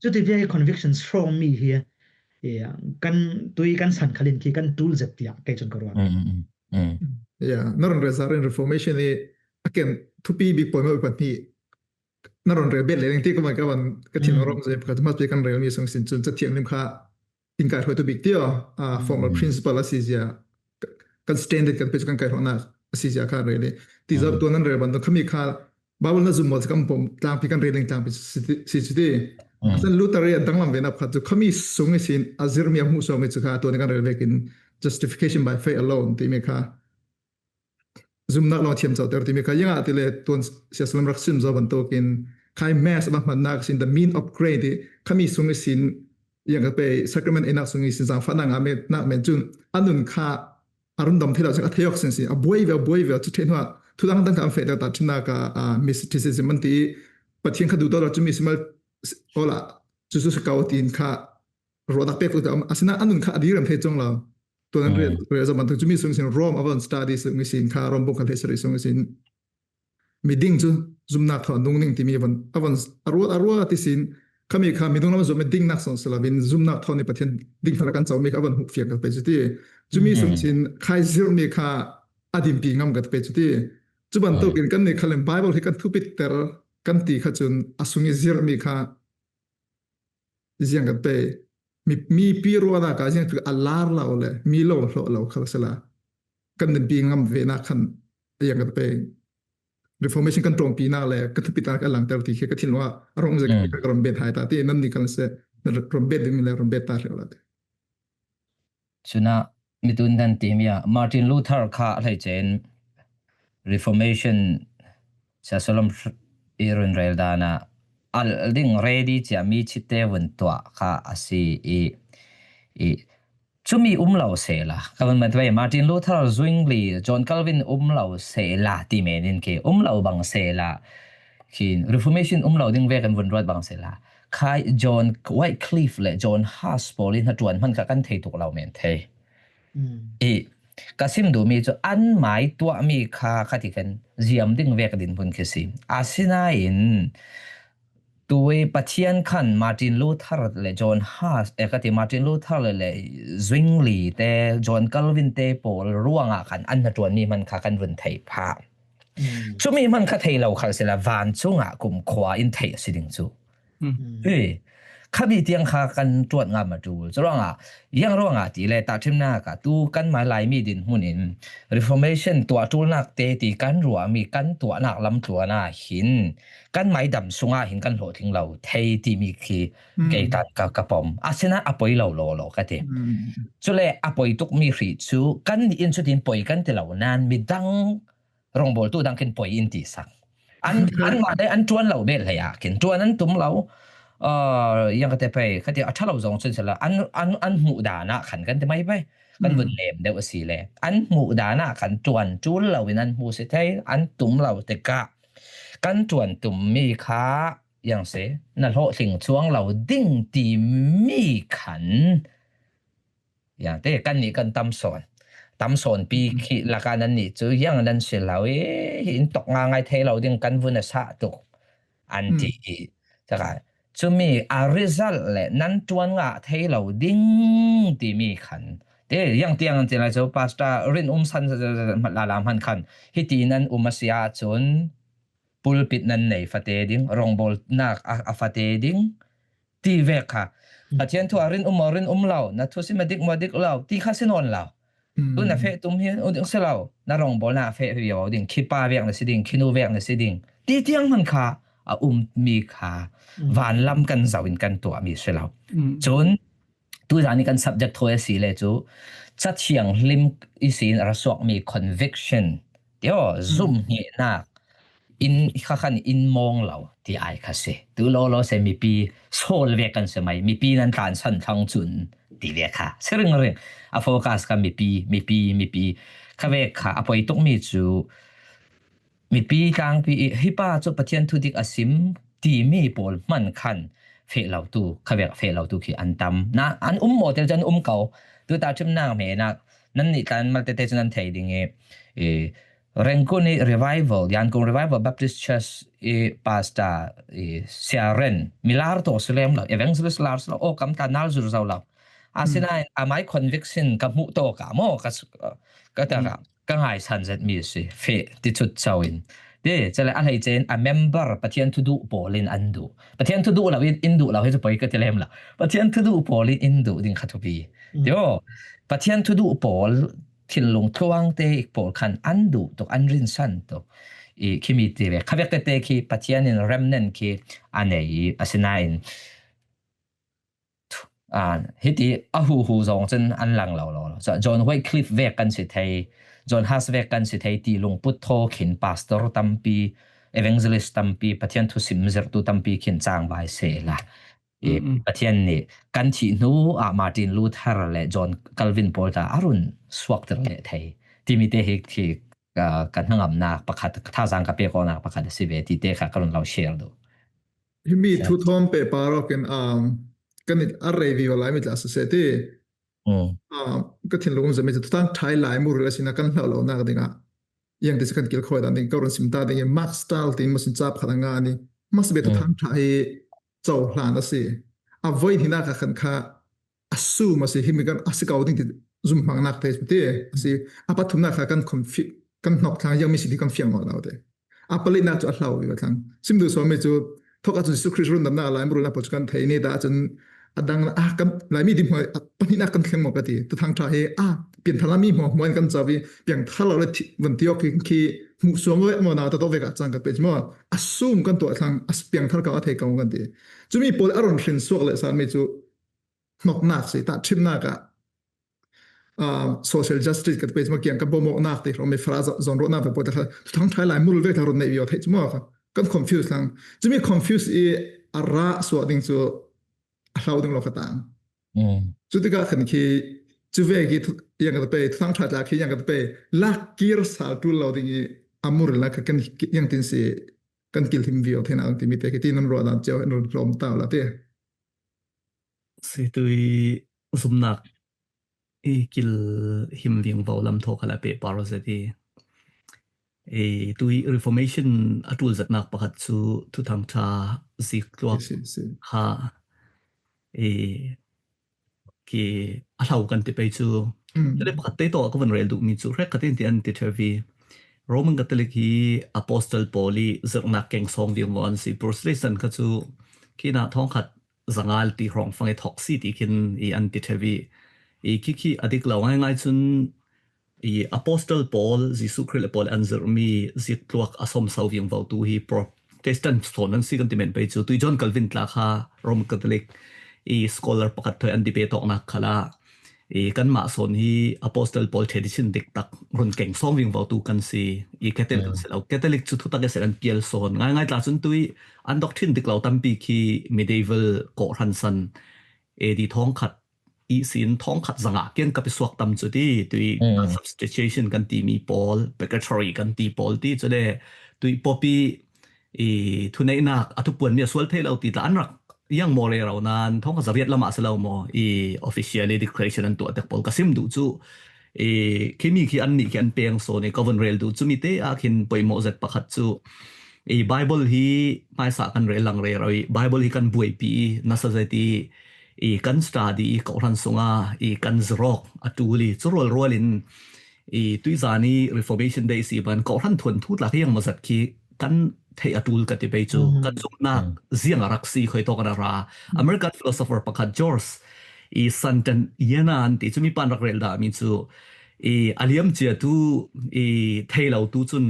Cuti ve hi conviction strong mi hi, eh, kan tui kan san khalin khi kan ṭul zet tiah kei cun ka ruat. Ya, na run rel zar in Reformation i a ken thupi bik poimaw pahnih na run rel bet le ning ti ka van, ka van, ka thin rom zai pakhat hmat pi kan rel mi sung sin cun Cathiang lim kha in kai hruaitu bik ti aw, ah, former principal a si zia, kan standard kan pe cu kan kai hrawhnak a si zia kha rel i ti zau tuan an rel ban tu khami kha Bible na zum maw kan pom tlangpi kan rel ding tlangpi si, si cu ti. Asan Luther i a danglam ve na pakhat cu khami sung i sin a zirmi a hmuh sawmi cu kha tuan kan rel vekin justification by faith alone timi kha zumnak lawng a thiam coter timi kha iangah ti le tuan siasalam rak sim zo bantukin khai mass a va hmannak sin the mean of grace ti khami sung i sin iang ka pei sacrament einak sung i sin zangfahnak ngah men nak men cun a nun kha a rundam thei lo cun a thei awk sin sin a buai ve, a buai ve cu ṭheh hnuah thudang dang kha an feh ta ṭhimnak ah, ah, mysticism an ti i Pathian kha duhdaw lo cumi simal awla cucu si ko tiin kha ruahnak pek tuk a sinah a nun kha a diriam thei cang lo. Tuan an rian rian zaman tu cumi sung sin Rome a van study sung sin kha Rome bung kha hleisarih sung sin miding cu zumnak thaw nung ning timi a van, a van a ruat, a ruat ti sin khami kha midung lam zummi dingnak song si lo in zumnak thaw nih Pathian ding thar kan comi kha a van hmuh fiang ka pe cu ti. Cumi sung sin khai zirmi kha a dimpi ngam ka pe cu ti. Cu bantukin kan nih khalin Bible hi kan thupit ter kan ti kha cun a sung i zirmi kha ziang kan pe. Mi, mipi ruahnak ah ziang a lar lo le mi lo hlawh lo kha sila kan dinpi ngam ve nak khan ziang kan pe. Reformation kan ṭawmpi nak le kan thupit nak a langter ti khi ka thinlung ah a rung zek ka ron bet hai ta ti nan ni kan se ron bet ding le ron bet ta hreu la ti. Cunah mitun nan timi ah Martin Luther kha hleice in Reformation siasalam i runrel dan ah al ding ready cia mi chitte vun tuah kha a si i, i cumi um lo sehla ka van mat ve Martin Luther, Zwingli, John Calvin um lo sehla ti men in khi um lo bang sehla khi Reformation um lo ding ve kan vun ruat bang sehla khai John Wycliffe le John Huss pawl in hna ṭuan hman kha kan thei tuk lo men thei. I ka sim duhmi cu an mai tuahmi kha kha ti kan ziam ding vek dinhmun khi si. Asinain tui Pathian khan Martin Luther le John Huss, e, ka ti Martin Luther le, le Zwingli te, John Calvin te pawl ruangah khan an na ṭuanmi hman kha kan vun thei phah. Cumi hman kha thei lo khal sila vancungah kumkhua in theih a si ding cu. Hi, khami tiang kha kan ṭuan ngam a ṭul. Curuangah, ziang ruangah ti le tahṭhimnak ah tu kanmai Laimi dinhmun in Reformation tuah ṭulnak te ti kan ruahmi kan tuahnak lamtluan ah hin kanmai dam sungah hin kan hlawhtling lo thei timi khi kei tan ka, ka pom. Asinain a poi lo law law ka ti. Cule a poi tukmi hrih cu kannih in cutin poi kan ti lo nain midang rongbawltu dang khin poi in ti sak. An, anmah le an ṭuan lo bel hlei ah khin ṭuan an tum lo. Aa, yang ka te pei, ka ti a ṭha lo zong cun sila an, an, an hmuh dan ah khan kan ti mai pei. Kan vun lem deuh a si le an hmuh dan ah khan ṭuan ṭul lo in an hmu si thei, an tum lo tikah kan ṭuan tummi kha yang si na hlawhtling cuang lo ding timi khan Yang te kannih kan tam sawn. Tam sawn pi khi lakah nannih cu yang nan si lo i, hi in tok ngaingai thei lo ding kan vun a sah tuk an ti i. Caka, cumi a result le nan ṭuan ngah thei lo ding timi khan. Te, yang tiang an ti lai cu, Pastor rin um san lala hman khan, hiti nan um a si ahcun, pulpit nan nei fate ding, rongbawlnak a, a fate ding, ti vek kha. Pathian thu a rin um maw, rin um lo, na thusim a dik maw, dik lo, ti kha si nawn lo. Tu na feh tum hi u ding si lo, na rongbawlnak a feh vivo ding, khipa vek na si ding, khinu vek na si ding, ti tiang hman kha a ummi kha, vanlam kan zoh in kan tuahmi si lo. Cun, tuzan i kan subject thawi a si le cu, Cathiang hlim i sin a ra suakmi conviction, tio, zumhngehnak, in kha khan in mawng lo ti ai kha si. Tu lawlaw se mipi sawl vek kan si mai, mipi nan tlansan thlang cun ti vek kha si ringring. A focus kha mipi, mipi, mipi. Kha vek kha a poi tukmi cu mipi tlangpi i hi pa cu Pathian thudik a sim timi pawl hman khan feh lo tu, kha vek feh lo tu khi an tam. Na, an um maw tel cu an um ko. Tu ta ṭhimnak hme nak, nannih tlan malte te cu nan thei ding i, i, Rangoon i Revival, Yangon Revival Baptist Church i pastor i Sia Ren, mi lar tawk si lem lo, evangelist lar si lo, aw kam ta nal zur zo lo. Asinain amai conviction ka hmuh tawk ah maw, ka, ka ta ka, ka ngaisan zetmi a si, feh ti cut co in. Ti, cale a hleice in a member Pathian thuduh pawl in an duh. Pathian thuduh lo in, in duh lo hi cu poi ka ti lem lo. Pathian thuduh pawl in in duh ding kha thupi. Tio, Pathian thuduh pawl thinlung tluang te pawl khan an duh tuk, an rinsan tuk. I khimi ti ve. Kha vek tete khi Pathian in remnant khi a nei i, asinain, aa, hiti a huhu zong cun an lang lo lo. So, John Wycliffe vek kan si thei, John Huss vek kan si thei ti lungput thaw khin pastor tampi, evangelist tampi, Pathian thusim zirhtu tampi khin cangvai sehla. I Pathian nih kan thih hnu ah Martin Luther le John Calvin pawl ta a run suakter leh thei timi te hi khi, aa, ka hnangamnak pakhat, ka thazaang ka pek awknak pakhat a si ve ti te kha ka run lo share duh. Himi thu thawm pehpar awkin, um, kan i a rei vivo lai mi tla siseh ti. Um, ka thinlung um zet mi cu Thuthang ṭha i Lai muril a sin a kan hlauh lonak dingah iang ti si kan kilkhawi dan ding ka run sim ta ding i Max Stahl tin maw sin ca pakhat a ngan i, must be Thuthang ṭha hi cohlan a si. A voi hninak a khan kha a sum a si, himi kan a si ko ding ti zumhmangnak te ti a si. A pathumnak kha kan confi-, kan hnok thlang iang mi si ti kan fiang awk lo te. A palinak cu a hlau i a thlang. Sim duh sawm mi cu thawk ah cu Jesuh Khrist rundamnak a Lai muril na pawl cu kan thei ni dah cun a dang ah kan Laimi dinhmuai a pahnihnak kan thleng maw ka ti. Thuthang ṭha hi a pianthar mi hmuahhmuah in kan cau i piangthar lo le thi-, vun ti awk khi, khi hmuh suam ve maw na ta tawk vek ah cang kan pei cu maw a sum kan tuah thlang a piangthar ko a thei ko kan ti. Cumi pawl a run hrin suak le san mi cu hnoknak si, tahṭhimnak ah, aa, social justice ka ti pei cu maw kiang kan bawmawknak ti hrawng mi fra za-, zawnruahnak ve pawl te kha Thuthang ṭha i Lai muril ve ta run neih vivo theih cu maw kha kan confuse thlang. Cumi confuse i a rah suah ding cu a hlau ding lo kha tang. Cutikah khan khi cu ve khi thu-, yang ka ta pei, Thuthang ṭha tla khi yang ka ta pei, lak kir sal ṭul lo ding i a muril na kha kan ki-, yang tin si kan kilhim vivo theinak ding timi te khi ti nan ruah dan cio in run hlawm ta la ti. Si tui zumnak i kilhim vingvo lam thaw kha la pehpar aw zet i, i tui Reformation a ṭul zetnak pakhat cu Thuthang ṭha zik tluak kha i ki a hlau kan ti pei cu. Cule pakhat te tawh ka van rel duhmi cu hrekkhat in ti an ti ṭheu i, Roman Catholic hi Apostle Paul i zirhnak keng sawng viang an si. Bruce Leyson kha cu khinah thawngkhat zangal ti hrawng fang i thawk si ti khin i an ti ṭheu i, i khikhi a dik lo ngaingai cun i Apostle Paul, Jesuh Khrih le Paul an zirhmi zik tluak a sawm so viangvo tu hi Protestant sawn an si kan ti men pei cu. Tui John Calvin tla kha Roman Catholic i scholar pakhat thawi an debate awknak khalah i kanmah sawn hi Apostle Paul tradition diktak run keng sawng viangvo tu kan si. I Catholic kan si lo. Catholic cu thutak i sel an pial sawn. Ngaingai tla cun tui an doctrine dik lo tampi khi medieval kawhhran san A D thawngkhat ihsin thawngkhat zanga kiangkap i suak tam cu ti, tui substitution kan timi pawl, purgatory kan ti pawl ti, cule tui popi i thuneihnak a thupuanmi a sual thei lo ti tla an rak iang maw rero nan thawngkhat zariat lamah si lo maw i officially declaration an tuah tek pawl ka sim duh cu i khimi khi an nih khi an peng sawn i ka vun rel duh cu mi te ah khin poimawh zet pakhat cu i Bible hi hmaisa kan rel lang rero i Bible hi kan buaipi i nasa zet i i kan study i kawhhran sunga i kan zirawk a ṭul i cu rualrual in i tuizan i Reformation Day si ban kawhhran thuanthu tla khi iangmawzat khi kan theih a ṭul ka ti pei cu kan zumnak ziang a rak si khoi tawk an a ra. American philosopher pakhat George i Santayana an ti cu mi pan rak rel dahmi cu i a liam cia tu i thei lo tu cun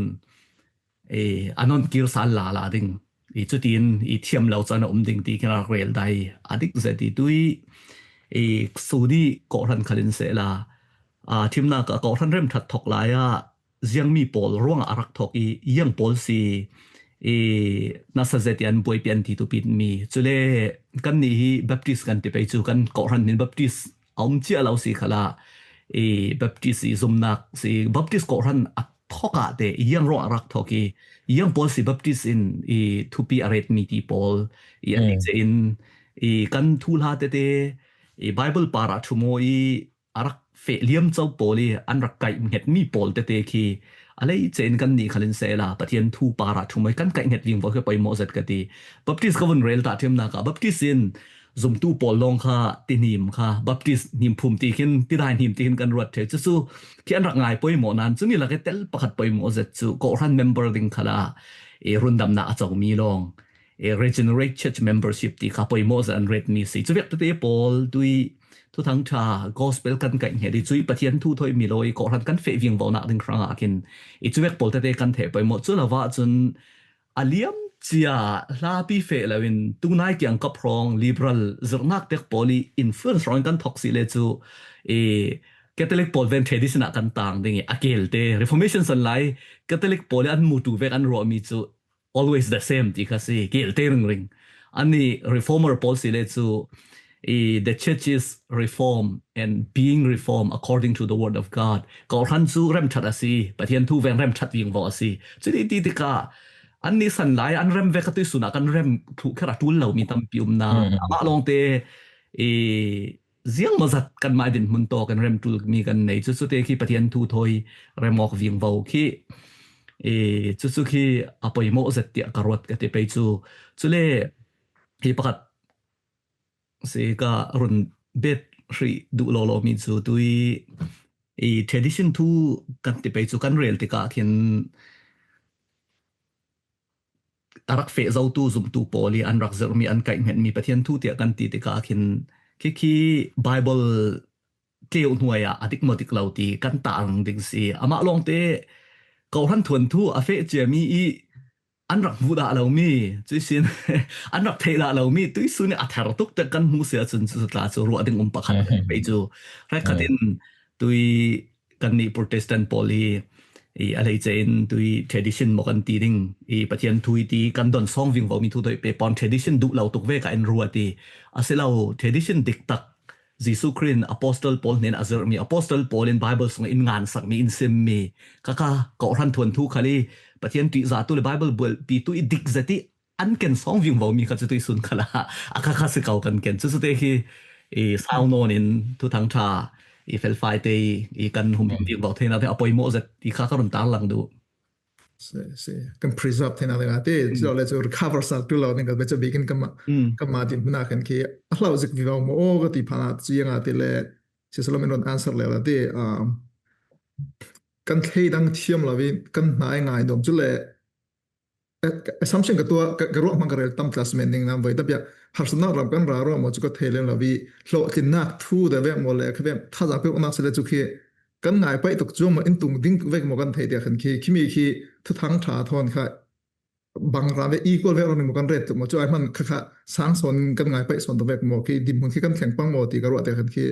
i a non kir sal lala ding i cutin i thiam lo can a um ding ti khin a rak rel dai a dik zet i tui i suni kawhhran khalin sehla a thimnak a kawhhran remthat thawk lai ah ziangmi pawl ruangah a rak thawk i iang pawl si i nasa zet i an buaipi an ti tupitmi cule kannih hi Baptist kan ti pei cu kan kawhhran hin Baptist a um cia lo si khalah i Baptist i zumnak si Baptist kawhhran a thawk ah te i iang ruangah a rak thawk i iang pawl si Baptist in i thupi a retmi ti pawl i a dik cein i kan thuhla tete i Bible par ah ṭhu maw i a rak feh liam co pawl i an rak kaih hngetmi pawl tete khi a lei cein kannih khalin sehla Pathian thu par ah ṭhu maw i kan kaih hnget vingvo khi poimawh zet ka ti. Baptist ka vun rel ta ṭhiamnak ah Baptist in zumtu pawl lawng kha tihnim kha Baptist hnim phum ti khin tidai hnim ti khin kan ruat ṭheu. Cucu khi an rak ngai poimawh nan cumi lak i tel pakhat poimawh zet cu kawhhran member ding khalah i rundamnak a comi lawng i regenerate church membership ti kha poimawh zet an retmi si. Cuvek tete pawl tui thuthang ṭha gospel kan kaih hnget i cui Pathian thu thawi mi lo i kawhhran kan feh vingvonak ding hrangah khin i cuvek pawl tete kan theh poimawh cu lo ah cun a liam cia hlapi feh loin tunai kiangkap hrawng liberal zirhnak tek pawl i influence hrawng in kan thawk si le cu i Catholic pawl ven tradition ah kan tang ding i a kelte Reformation san lai Catholic pawl i an mutu vek an ruahmi cu always the same ti kha si kelte ringring. Anni reformer pawl si le cu i the church is reformed and being reformed according to the word of God. Kawhhran cu remṭhat a si, Pathian thu veng remṭhat vingvo a si. Cui ti tikah anni san lai an rem vek a tuisun ah kan rem thluh kher a ṭul lomi tampi um na. Amah lawngte i ziangmawzat kanmah i dinhmun tawk in remṭulmi kan nei. Cucu te khi Pathian thu thawi remawk vingvo khi i cucu khi a poimawh zet tiah ka ruat ka ti pei cu. Cule hi pakhat si ka run bet hrih duh lawlawmi cu tui i tradition thu kan ti pei cu kan rel tikah khin a rak feh zotu zumtu pawl i an rak zirhmi an kaih hngetmi Pathian thu tiah kan ti tikah khin khikhi Bible tleu hnuai ah a dik maw dik lo ti kan tang ding si. Amah lawngte kawhhran thuanthu a feh ciami i an rak hmuh dah lomi cuisin an rak theih dah lomi tuisun i a ther tuk te kan hmuh si ahcun cu tla cu ruah ding um pakhat pei cu hrekkhat in tui kannih Protestant pawl hi i a lei cein tui tradition maw kan ti ding i Pathian thu i ti kan don sawng vingvomi thu thawi pe pawn tradition duh lo tuk vek ah in ruat i a si lo tradition diktak Jesuh Khrih in Apostle Paul hnen a zirhmi Apostle Paul in Bible sung in ngansakmi in simmi kaka kawhhran thuanthu khal i Pathian ṭihzahtu le Bible bualpitu i dik zet i an ken sawng vingvomi kha cu tuisun khalah a kha kha si ko kan ken. Cucu te khi i sau nawn in thuthang ṭha i felfai te i kan hum vingvo theinak te a poimawh zet i kha ka run tarlang duh. Se, se. Kan preserve theihna ding a ti, mm, chuleh chu recover sak tu lo ding ka be chu bikin kama, mm, kama din hmuna khan khi a hlau zik vivo maw ka ti phana chi anga ti le, si Solomon ron answer le la ti, um, kan thei dang thiam lo vi, kan hnai ngai dom chuleh, eh, assumption ka tua, ka, ka ruah hmang ka rel tam classmate ding nam vai tapia, harsatna ram kan ra ruah maw chu ka thei lem lo vi, hlo tin nak thu de ve maw le, ka ve, tha za pe nak se le chu khi, kan ngai pai tuk chuang ma in tung ding vek maw kan thei tia khan khi, khimi khi thuthang tha thon kha bang ram ve equal ve ram maw kan ret tuk maw chu ai man kha kha sang son kan ngai pai son tuk vek maw khi dim hun khi kan thleng pang maw ti ka ruah tia khan khi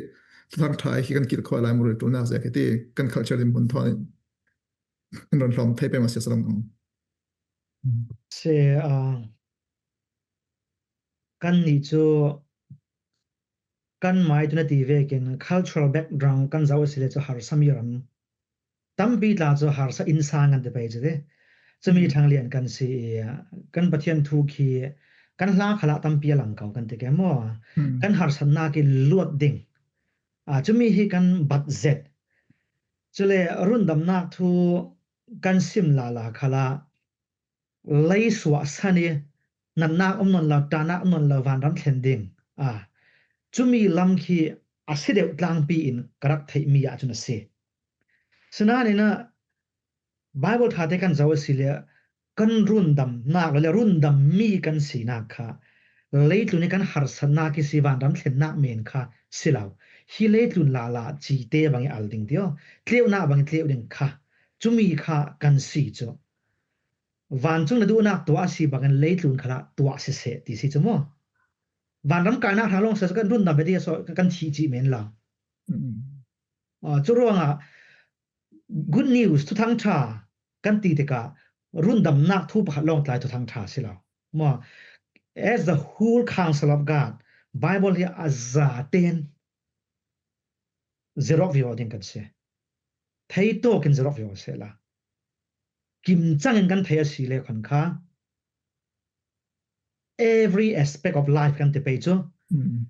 thuthang tha khi kan kil khoi lai maw ri tu na se khi ti kan culture dim hun thon in ron hlom thei pe ma se salam ang. Se, ah, kan ni chu kan mai tu na ti vekin cultural background kan zau sile chu harsa mi ram tampi tla chu harsa insang kan ti pai chu de. Chumi, mm, thang lian kan si i, kan Pathian thu khi kan hla khala tampi a lang kau kan ti ke maw. Mm. Kan harsatna ki luat ding. A, chumi hi kan bat zet. Chule rundamnak thu kan sim lala khala lei suah san i natnak um nawn lo, ṭahnak um nawn lo, vanram thlen ding. A, chumi lam khi a si deuh tlangpi in ka rak theih mi ah cun a si. Sinain ah Bible ṭhate kan zoh a si le kan rundamnak le rundam mi kan sinak kha leitlun i kan harsatnak i si, vanram thlennak men kha si lo. Hi leitlun lala cite bang i al ding tio, tleuhnak bang i tleuh ding kha, cumi kha kan si cu. Vancung na duhnak tuah a si bangin leitlun khalah tuah siseh ti si cu maw? Vanram kainak hrang lawng sa cu kan rundam ve ti a saw kan thih cih men lo. Mm. Ah, cu ruangah good news, thuthang ṭha kan ti tikah rundamnak thu pakhat lawng tlai thuthang ṭha si lo. Maw? As the whole counsel of God, Bible hi a zaten zirok vivo ding kan si. Thei tawkin zirok vivo sehla. Kim cangin kan thei a si le khon kha every aspect of life kan ti pei cu. Mm.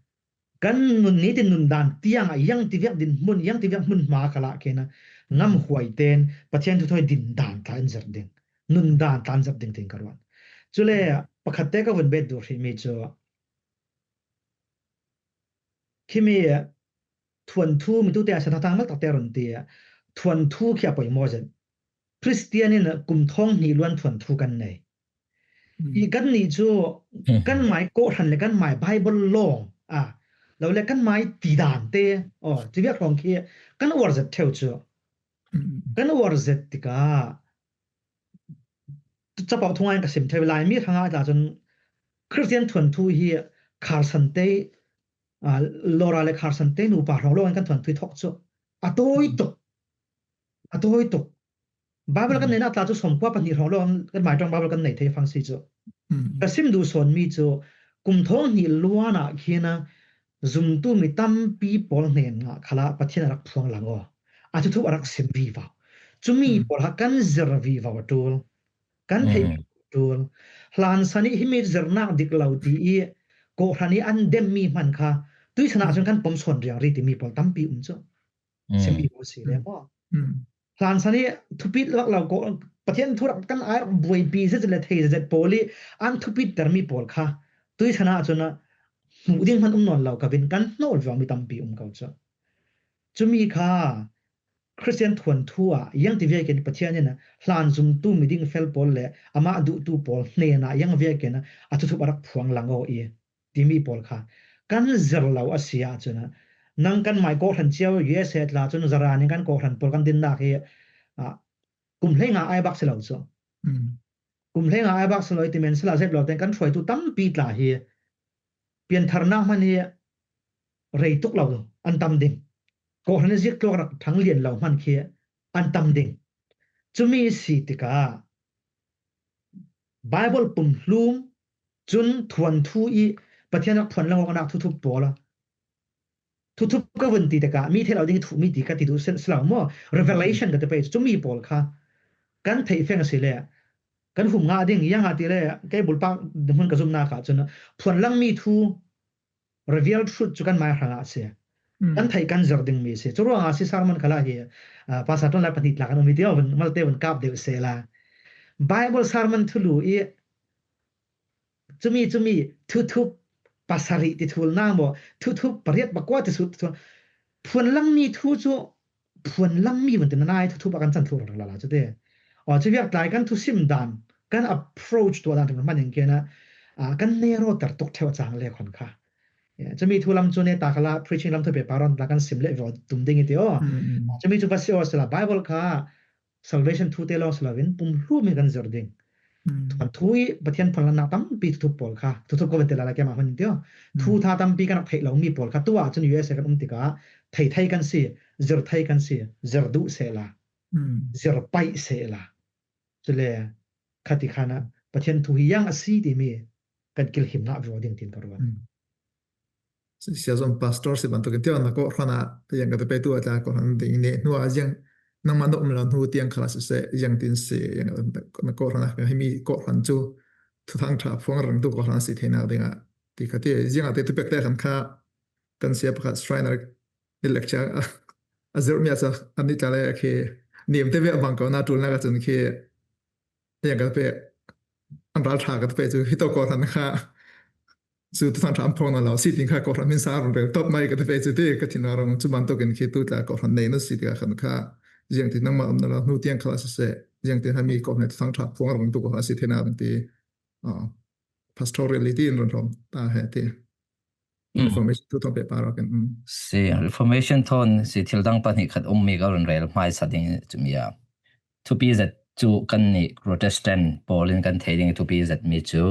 Kan nun nitin nundan tiang ah yang tiviak din hmun, yang tiviak hmun hma khalah kena ngam huai ten Pathian thu thawi din dan tla in zir ding, nundan tla in zir ding tin ka ruat. Cule pakhat te ka vun bet duh hrih mi cu khimi thuanthu mi tute a sa thawtang mal takte run ti thuanthu khi a poimaw zet. Christian in kum thawng hnih luan thuanthu kan nei. Mm. I kan nih cu kan mai kawhhran le kan mai Bible lawng a lo le kan mai tidan te, aw, tiviak hrawng khi kan uar zet ṭheu cu. Mm. Kan uar zet tikah capo thungai ka sim ṭheu lai mi hrangah tla cun Christian thuanthu hi Carson te, ah, Laura le Carson te nupa hrawng lawngin kan thuanthu i thawk cu a tawi tuk. A tawi tuk. Bible kan neinak tla cu sawmkua pahnih hrawng lawng kan maiṭawng Bible kan nei thei fang si cu. Mm. Ka sim duh sawn mi cu kum thawng hnih luan ah khin a zumtu mi tampi pawl hnen ah khalah Pathian a rak phuang lang aw. A thuthup a rak sim vivo. Cumi pawl kha kan zir vivo a ṭul. Kan theih vivo a ṭul. Hlansan i himi zirnak dik lo ti i kawhhran i an dem mi hman kha tuisan ah cun kan pom sawn riangri timi pawl tampi um cu. Sim vivo si le maw? Hlansan i thupit lak lo ko, Pathian thu rak kan ai rak buaipi zet le thei zet pawl i an thupit termi pawl kha tuisan ah cun hmuh ding hman um nawn lo ka vin kan hnawl vivo mi tampi um ko cu. Cumi kha Christian thuanthu ah yang ti vekin Pathian in hlan zumtu miding fel pawl le amah duhtu pawl hnenah yang vekin a thuthup a rak phuang lang aw i timi pawl kha kan zir lo a si ahcun nang kan mai kawhhran cio U S A tla cun zaran in kan kawhhran pawl kan dinnak hi, ah, kum hleinga ai bak si lo cu. Mm. Kum hleinga ai bak si lo i timen sila zep lo ten kan hruaitu tampi tla hi piantharnak hman hi rei tuk lo an tam ding. Kawhhran i zik tluak rak ṭhang lian lo hman khi an tam ding. Cumi si tikah Bible pumhlum cun thuanthu i Pathian rak phuan lang awknak thuthup pawl a thuthup ka vun ti tikah mi theih lo ding i thuhmi ti ka ti duh si, si lo maw? Revelation ka ti pei cu cumi pawl kha kan theih feng a si le kan hum ngah ding, yang a ti le kei bulpak hmun ka zumnak ah cun phuan langmi thu revealed truth cu kan mai hrangah a si. Mm. Kan theih kan zir dingmi a si. Cu ruangah a si sermon khalah hi, ah, Pastor Ṭon Lai pahnih tla kan um i ti, oh, vun, malte vun kap deuh sehla. Bible sermon thulu i, cumi, cumi, thuthup pasari ti thul nang bo, thuthup pariat pakua ti sut thul. Phuan lang mi thu chu, phuan lang mi van tin nai thuthup a kan chan thu rang la la chu te. O, chu viak tlai kan thusim dan, kan approach tua dan thum man ing kena, a, kan nero tar tuk theu chang le khon kha. Ya, chumi thu lam chu ne ta khala preaching lam thu pe paron ta kan sim le vo tum ding i ti o. Chumi chu basi o sala Bible kha salvation thu te lo sala vin pum hlu mi kan zir ding. Thuan thu i Pathian phan na tampi thu pol kha. Thu thu ko ben te la la ke ma hon ti o. Thu tha tampi kan thei lo mi pol kha. Tua chun U S A kan um ti ka thei thei kan si, zir thei kan si, zir du se la. Zir pai se la. Chule khati khana Pathian thu hi yang a si ti mi kan kil him na vo ding tin ka ruan. Sia zon pastor si ban to kin tiang na ko hana yang ka te pe tu ata ko han ding ne nu a yang nang ma no um la nu tiang khala se se yang tin se yang na ko hana ka himi ko han chu thu thang tha phuang rang tu ko han si thena ding a ti ka ti yang a te tu pek te kan kha kan sia pakhat Shriner i lecture a, a zir mi a sa ani ta le khi nim te ve bang ko na tul na ka chun khi yang ka pe an ral tha ka pe chu hi to ko han kha chu tu thang tham phong na lo si ting kha ko han min sa run rel top mai ka pe chu te ka thin rong chu man to kin khi tu ta ko han nei na si ka khan kha yang tin nang ma um na lo nu tiang khala se se yang tin ha mi ko han tu thang tha phong rong tu ko han si thena ti. Pastorality in run rom ta he ti. Reformation thu thon pe pa ro ken. Si, Reformation thon si thil dang pahnih khat um mi ka run rel hmai sa ding chu mi a. Thupi zet chu kan ni Protestant pawl in kan thei ding thupi zet mi chu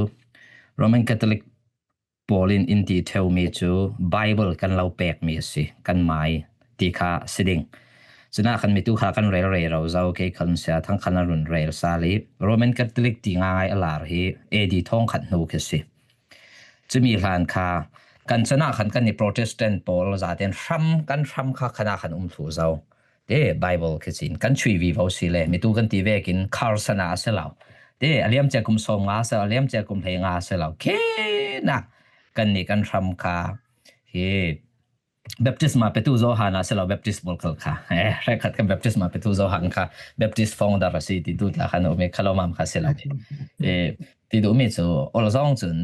Roman Catholic pawl in in ti theu mi chu Bible kan lo pek mi si kan mai ti kha si ding. Chuna khan mi tu kha kan rel rei ro zau kei khan sia thang khan a run rel sa li Roman Catholic ti ngai a lar hi A D thong khat hnu khe si. Chumi hlan kha kan chana khan kan ni Protestant pawl zaten hram kan hram kha khana khan um thlu zau. Te Bible khe chin kan chui vi vo si le mi tu kan ti vekin Carson a se lau. Te a liam che kum som nga se a liam che kum hlei nga se lau. Khe na kan ni kan hram kha hi Baptisma petu Johan a se lo Baptist bol kal kha. Eh, rek khat kan Baptisma petu Johan kha Baptist founder a si ti tu ta khan umi kha lo mam kha se lo. Eh, ti du mi chu ol zong chun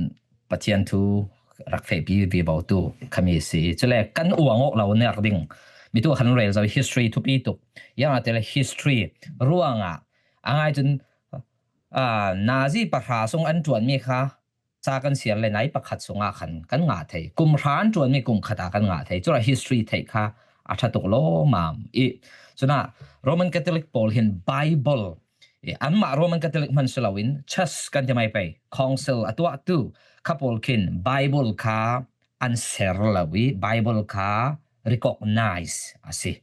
Pathian thu rak fe pi pi bau tu kha mi si. Chule kan uang ok lo ner ding. Mi tu khan rel zo history thupi tuk. Yang a te le history ruanga. A ngai chun, a, nazi pa hra sung an tuan mi kha cha kan sial le nai pakhat sunga khan kan ngah thei. Kum hra an tuan mi kum khata kan ngah thei. Chura history thei kha a tha tuk lo mam i. Chuna Roman Catholic pawl hin Bible, i, anmah Roman Catholic hman si loin church kan ti mai pei. Council a tuah tu kha pawl khin Bible kha an ser lo i Bible kha recognize a si.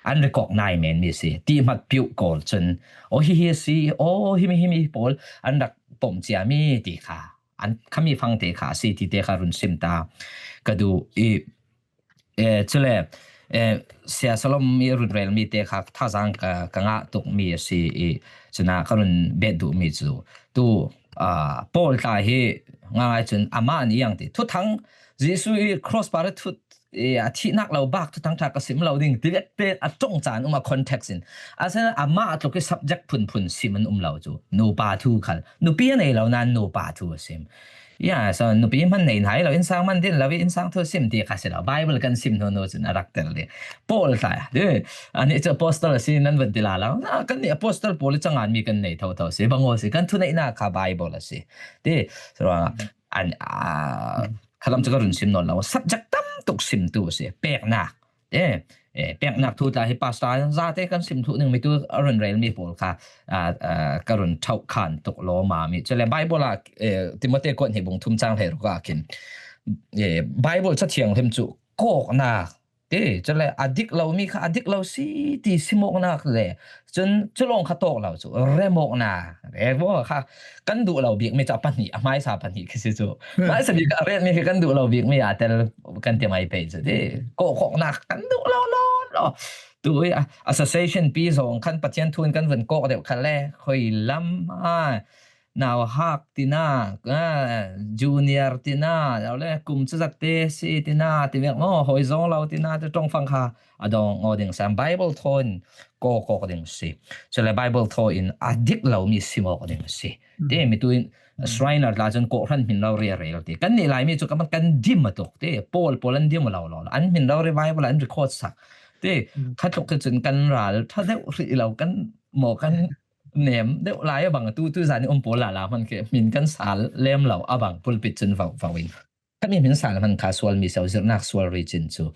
An recognize men mi si. Ti hmat piu kol chun. O hi hi si, o hi mi hi mi pawl an rak pom chia mi ti kha. An kha mi fang te kha si ti te kha run sim ta. Ka du i, e, chule, e, sia salom mi run rel mi te kha thazang ka, ka ngah tuk mi si i chuna ka run bet du mi chu. Tu, a, Paul ta hi ngai chun ama ni yang ti. Thu thang Jesu i cross para thut e, a thihnak lo bak thuthang ṭha ka sim lo ding ti vek te a ṭong caan um a context in. A sen amah a tluk i subject phunphun sim an um lo cu. Nupa thu khal. Nupi a nei lo nain nupa thu a sim. Ya, so nupi hman nei hnai lo, innsang man din lo i innsang thu sim ti kha si lo. Bible kan sim hnu hnu cun a rak tel ding. Paul tla, eh, anih cu apostol a si nan van ti la lo. Na, kan nih apostol Paul i cangan mi kan nei thotho si. Bang aw si, kan thuneihnak kha Bible a si. Ti, so, an, a, khalam cu ka run sim nawn lo. Subject tam tuk sim tu a si. Peknak. Eh, eh, peknak thu tla hi pastor zate kan sim thu ning mi tu a run rel mi pawl kha, a, a, ka run thauh khan tuk lo ma mi. Cule Bible ah, eh, Timote kuat hnih bung thum cang hleiruk ah khin, eh, Bible Cathiang hlim cu kawknak, eh, cule a dik lo mi kha a dik lo si ti simawknak le cun cu lawng kha tawk lo cu remawknak, eh, kha kan duh lo bik mi cu a pahnih, a hmaisa pahnih khi si cu. Hmaisa bik a ret mi khi kan duh lo bik mi a tel kan ti mai pei cu ti. Kawhkawhnak kan duh lo lo lo. Tu i a, association pi zong khan Pathian thu in kan vun kawk deuh khat le khoi lam a nauhak tina, junior tina, le kum cazat te si tina, ti vek maw, hoi zong lo tina, te tongfang kha a dong ngaw ding sam, Bible thaw in kawkawk ding si. Cule Bible thaw in a dik lo mi si mawk ding si. Te mi tuin Shriner tla cun kawhhran hmin lo ria rel ti. Kan nih lai mi cu kan, kan dim a tuk. Te pawl pawl an dim a lo lo. An hmin lo ria Bible an record sak. Te khatluk te cun kan ral ṭha deuh hrih lo, kan maw kan nem deuh lai a bang tu, tu zan i um pawl lala hman khi hmin kan sal lem lo a bang pulpit cun vau, vau in. Khami hmin sal hman kha sual mi so zirhnak sual ri cin cu.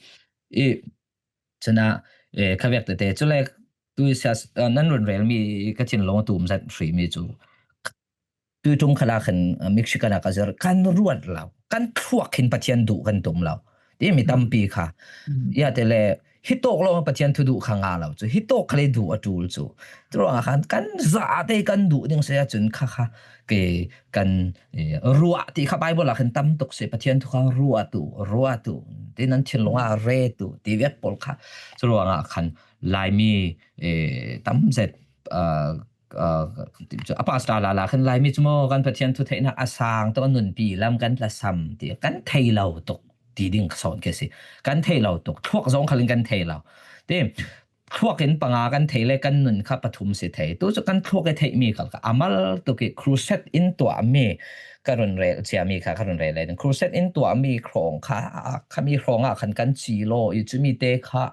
I cunah, eh, kha vek tete. Cule tu i sias, eh, nan run rel mi ka thinlung tum zat hrih mi cu. Tui ṭum khalah khan, eh, Michigan ah ka zir, kan ruat lo, kan thluak khin Pathian duh kan tum lo. Ti mi tampi kha. Ya te le, hi tawk lo Pathian thu duh kha nga lo cu, hi tawk kha le duh a ṭul cu. Curuangah khan kan zate kan duh ding si ahcun kha kha ke kan, eh, ruah ti kha Bible ah khan tam tuk si, Pathian thu kha ruah tu, ruah tu, ti nan thinlung ah re tu, ti vek pawl kha. Curuangah khan Laimi, eh, tam zet, ah, ah, a pastor lala khan Laimi cu maw kan Pathian thu theihnak a sang tuk, a nunpi lam kan tlasam ti kan thei lo tuk ti ding ka sawn ke si. Kan thei lo tuk, thluak zong khalin kan thei lo. Ti thluak in panga kan thei le kan nun kha pathum si thei. Tu cu kan thluak i theihmi khal kha a mal tuk i crusade in tuahmi ka run rel ciami kha ka run rel le ding. Crusade in tuahmi hrawng kha, khami hrawng ah khan kan ci law i cumi te kha,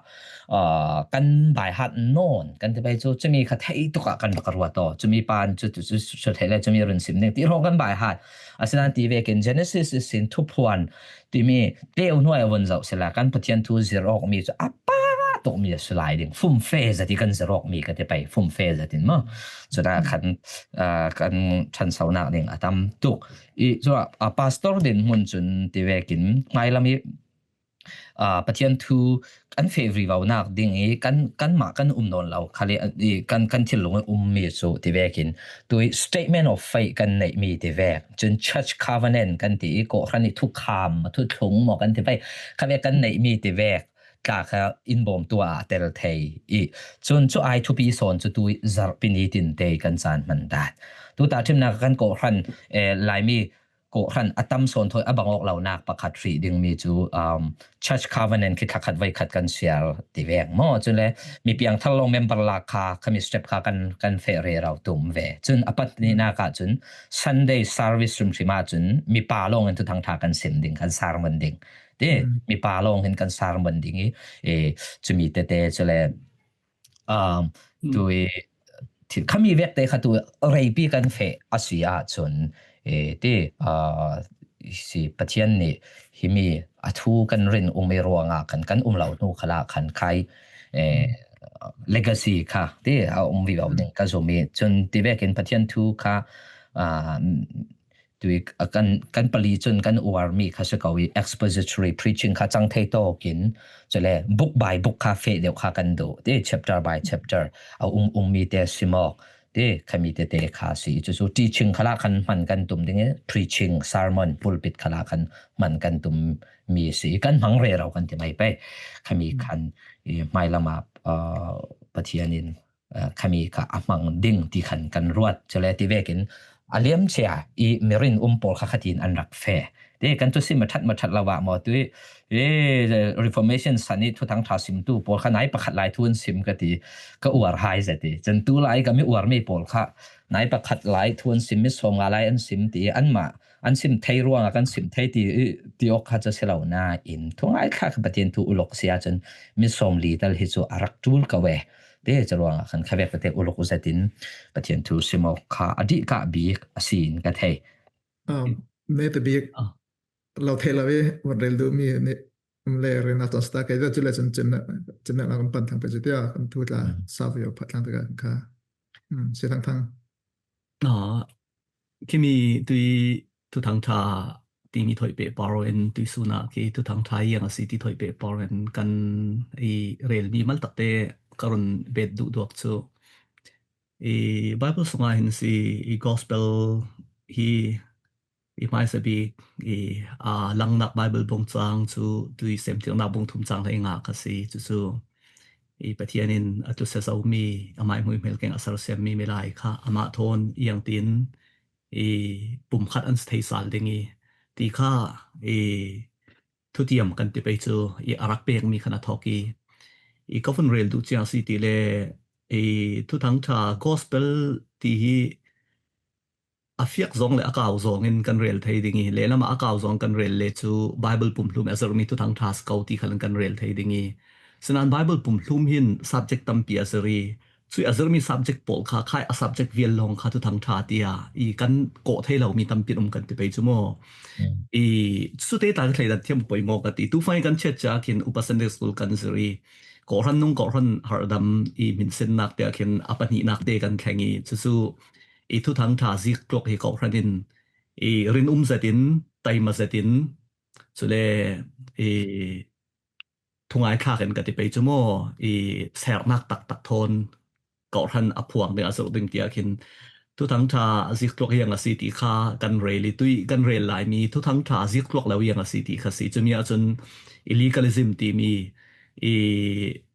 ah, kan baihat nawn kan ti pei cu cumi kha thei tuk ah kan rak ruat aw. Cumi pan cu, cu, cu, cu thei le cumi run sim ding ti hrawng kan baihat. Asinain ti vekin Genesis ihsin thuphuan timi tleu hnuai a vun zoh sila kan Pathian thu zir awk mi cu a pa tuk mi a si lai ding. Fumfe zat i kan zir awk mi ka ti pei, fumfe zat in maw. Cuna kan, ah, kan ṭhansonak ding a tam tuk. I cu a, a pastor dinhmun cun ti vekin hmailam i, ah, Pathian thu kan feh vivonak ding i kan, kanmah kan um nawn lo khal i, i kan, kan thinlung i ummi cu ti vekin tui statement of faith kan neihmi ti vek. Cun church covenant kan ti i kawhhran i thukham, thuthlung maw kan ti pei. Kha vek kan neihmi ti vek tla kha in bawmtu ah a tel thei i cun cu ai thupi sawn cu tu i zarhpi ni tinte kan caan hman dan. Tu tahṭhimnak kan kawhhran, eh, Laimi kawhhran a tam sawn thawi a bang awk lonak pakhat hrih dingmi cu, um, church covenant khi thlakhat voikhat kan siar ti vek maw? Cun le mi piangthar lawng member lak kha khami step kha kan, kan feh rero tum ve. Cun a pat nihnak ah cun Sunday service hrimhrim ah cun mipa lawng in thuthang ṭha kan sim ding, kan sermon ding. Ti mipa lawng hin kan sermon ding i, eh, cumi tete cule, um, tu i thi-, khami vekte kha tu reipi kan feh a si ahcun, eh, ti, ah, si Pathian nih himi a thu kan rin um i ruangah kan, kan um lo hnu khalah khan khai, eh, legacy kha ti a um vivo ding ka zum i cun ti vekin Pathian thu kha, ah, tui, a kan, kan pali cun kan uarmi kha si ko i expository preaching kha cang thei tawkin cule book by book kha feh deuh kha kan duh ti chapter by chapter a um, ummi te si maw ti khami tete kha si. Cucu teaching khalah khan hman kan tum ding i preaching, sermon, pulpit khalah khan hman kan tum mi si. Kan hmang rero kan ti mai pei. Khami khan i hmailam ah, ah, Pathian in, ah, khami kha a hmang ding ti khan kan ruat. Cule ti vekin a liamcia i mirin um pawl kha khatin an rak feh. Ti kan thusim a ṭhat, ma ṭhat lo ah maw tu i, eh, Reformation san i thuthang ṭha simtu pawl kha nai pakhat lai thu an sim ka ti, ka uar hai zet i. Cun tu lai ka mi uarmi pawl kha nai pakhat lai thu an sim, mi sawm nga lai an sim ti, anmah an sim thei ruangah kan sim thei ti, ti awk kha cu si lo nain, thungai thla kha Pathian thu uluk si ahcun mi sawm li tal hi cu a rak ṭul ko e. Ti cu ruangah khan kha vek tete uluk zetin Pathian thu sim awk kha a dih kah bik a si in ka thei. Um, me te bik lo thei lo i vun rel duh mi nih um le rel nak ton sita kei cu le cun cimnak, cimnak nak kan pan thang pe cu tia kan thu tla sa ve phat thlang te ka kha. Um, si thang thang. Ah, khimi tui thuthang ṭha timi thoih peh par in tui sunah khi thuthang ṭha iang a si ti thoih peh par in kan i relmi mal takte ka run bet duh duak cu i Bible sungah hin si i gospel hi i hmaisa bik i, aa, langnak Bible bung cang cu tui semtirnak bung thum cang hlei ngah kha si. Cucu i Pathian in a tusia zomi, amah i hmuihmel keng a sersiammi milai kha amah thawn iangtin i pumkhat an si thei sal ding i ti kha i thutiam kan ti pei cu i a rak pekmi khan a thawk i, i ka vun rel duh ciang si ti le i Thuthang ṭha gospel ti hi a fiak zawng le a kau zawng in kan rel thei ding i, lehlam ah a kau zawng kan rel le cu Bible pumhlum a zirmi Thuthang ṭha si ko ti khal in kan rel thei ding i, sinain Bible pumhlum hin subject tampi a zir i, cui a zirmi subject pawl kha khai a subject vial lawng kha Thuthang ṭha tia i kan kawh thei lomi tampi um kan ti pei cu maw? I cute ta ka thleidan thiam poimawh ka ti. Tufang i kan chiat cia khin upa Sunday school kan zir i, kawhhran nung kawhhran harhdam i hminsinnak tiah khin a pahnihnak te kan thleng i, cucu i Thuthang ṭha zik tluak hi kawhhran in i rinum zetin, taima zetin, cule i thungai thlak in ka ti pei cu maw, i sernak taktak thawn kawhhran a phuang ding a zirh ding tiah khin Thuthang ṭha zik tluak iang a si ti kha kan rel i, tui kan rel laimi Thuthang ṭha zik tluak lo iang a si ti kha si. Cumi ahcun i legalism timi i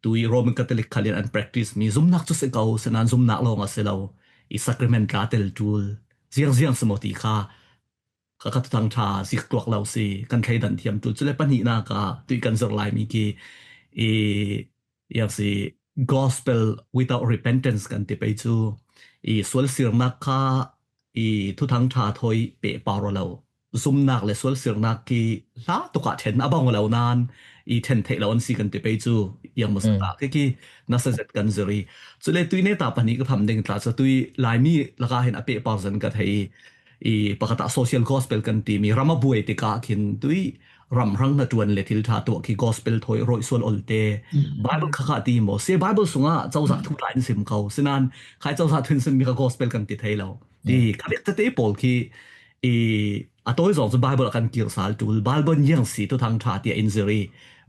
tui Roman Catholic khal in an practice mi zumnak cu si ko, sinain zumnak lawng a si lo, i sacrament tla tel ṭul ziangziang si maw ti kha kha kha Thuthang ṭha zik tluak lo si, kan thleidan thiam ṭul. Cule pahnihnak ah tui kan zirh laimi khi i iang si gospel without repentance kan ti pei cu i sualsirnak kha i Thuthang ṭha thawi pehpar aw lo. Zumnak le sualsirnak khi hla tukah ṭhen a bang aw lo nain i ṭhen theih lo an si kan ti pei cu iang maw si ta khi khi nasa zet kan zir i. Cule tui neta pahnih ka tham ding tla cu tui laimi lakah hin a pehpar zan ka thei i, i pakhat ah social gospel kan timi ram a buai tikah khin tui ram hrang hna ṭuan le thil ṭha tuah khi gospel thawi rawih sual olte Bible kha kha ti maw? Si Bible sungah cozah thu tla in sim ko. Sinain khai cozah thu in simmi kha gospel kan ti thei lo. Ti ka biak tete pawl khi i a tawi zong cu Bible a kan kir sal ṭul. Bible niang si Thuthang ṭha tiah in zir i,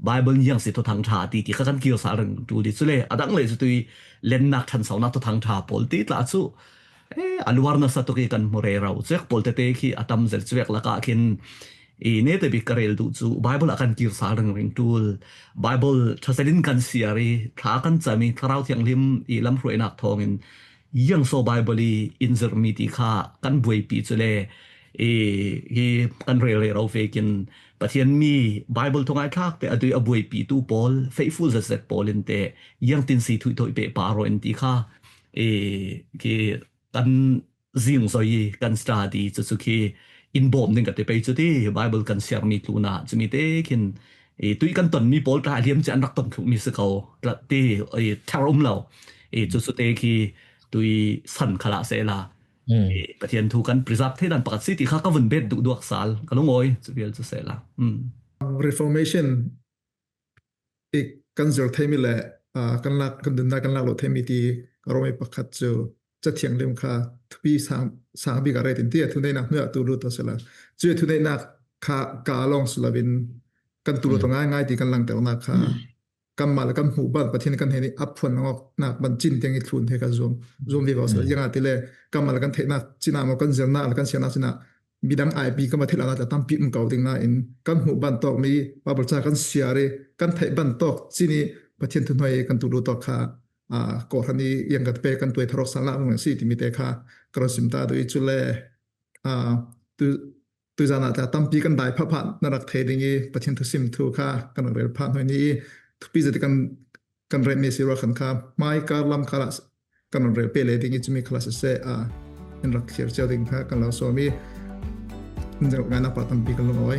Bible niang si Thuthang ṭha ti ti kha kan kir sal ring ṭul i. Cule a dang le cu tui lennak ṭhansonak Thuthang ṭha pawl ti tla cu eh, a luar nasa tuk i kan hmu rero. Cuek pawl tete khi a tam zel cuek lakah khin i nete bik ka rel duh cu Bible a kan kir sal ringring ṭul. Bible ṭha zel in kan siar i thla kan cam i Thlarau Thianghlim i lamhruainak thawngin iang so Bible i in zirhmi ti kha kan buaipi cule i hi kan rel rero vekin Pathian mi Bible thungai thlak te a tui a buaipitu pawl faithful zetzet pawl in te iang tin si thuithoih pehpar aw in ti kha i khi kan zingzoi i kan study cucu khi in bawm ding ka ti pei cu ti Bible kan siarmi tlunah cumi te khin i tui kan tonmi pawl tla a liam cia an rak ton thlukmi si ko tla ti i ther um lo i cucu te khi tui san khalah sehla i Pathian thu kan preserve thei dan pakhat si ti kha ka vun bet duhduak sal ka lungawi cu vial cu sehla. Reformation i kan zir theimi le, aa, kan lak, kan dunda kan lak lo theimi ti Romi pakhat cu Cathiang lim kha thupi sang, sang bik a ret in ti a thuneihnak hnuai ah tu lut aw sila. Cu thuneihnak kha ka lawng si loin kan tu lut aw ngaingai ti kan langhternak kha kanmah le kan hmuh bang Pathian kan hnenih a phuan awknak bang cin tiang i thlun he kha zuam, zuam vivo sila. Ziangahtile kanmah le kan theihnak cinah maw kan zirnak le kan siarnak cinah midang aipi kan va theih lonak tla tampi um ko ding nain kan hmuh bang tawk mi Bible ca kan siar i kan theih bang tawk cin i Pathian thuhnuai kan tu lut tawk kha, aa, kawhhran i iang kan pe kan tuai tharok sanlak vung si timi te kha ka rak sim ta duh i cule, aa, tu, tuizan ah tla tampi kan dai phaphat na rak thei ding i Pathian thusim thu kha kan rak rel phah hnuai ni i thupi zet i kan kan retmi si ruah khan kha hmai kar lam khalah kan rel pe le ding i cumi khalah siseh, aa, in rak thlir cio ding kha kan lo sawm i in zirh ngainak pa tampi kan lungawi.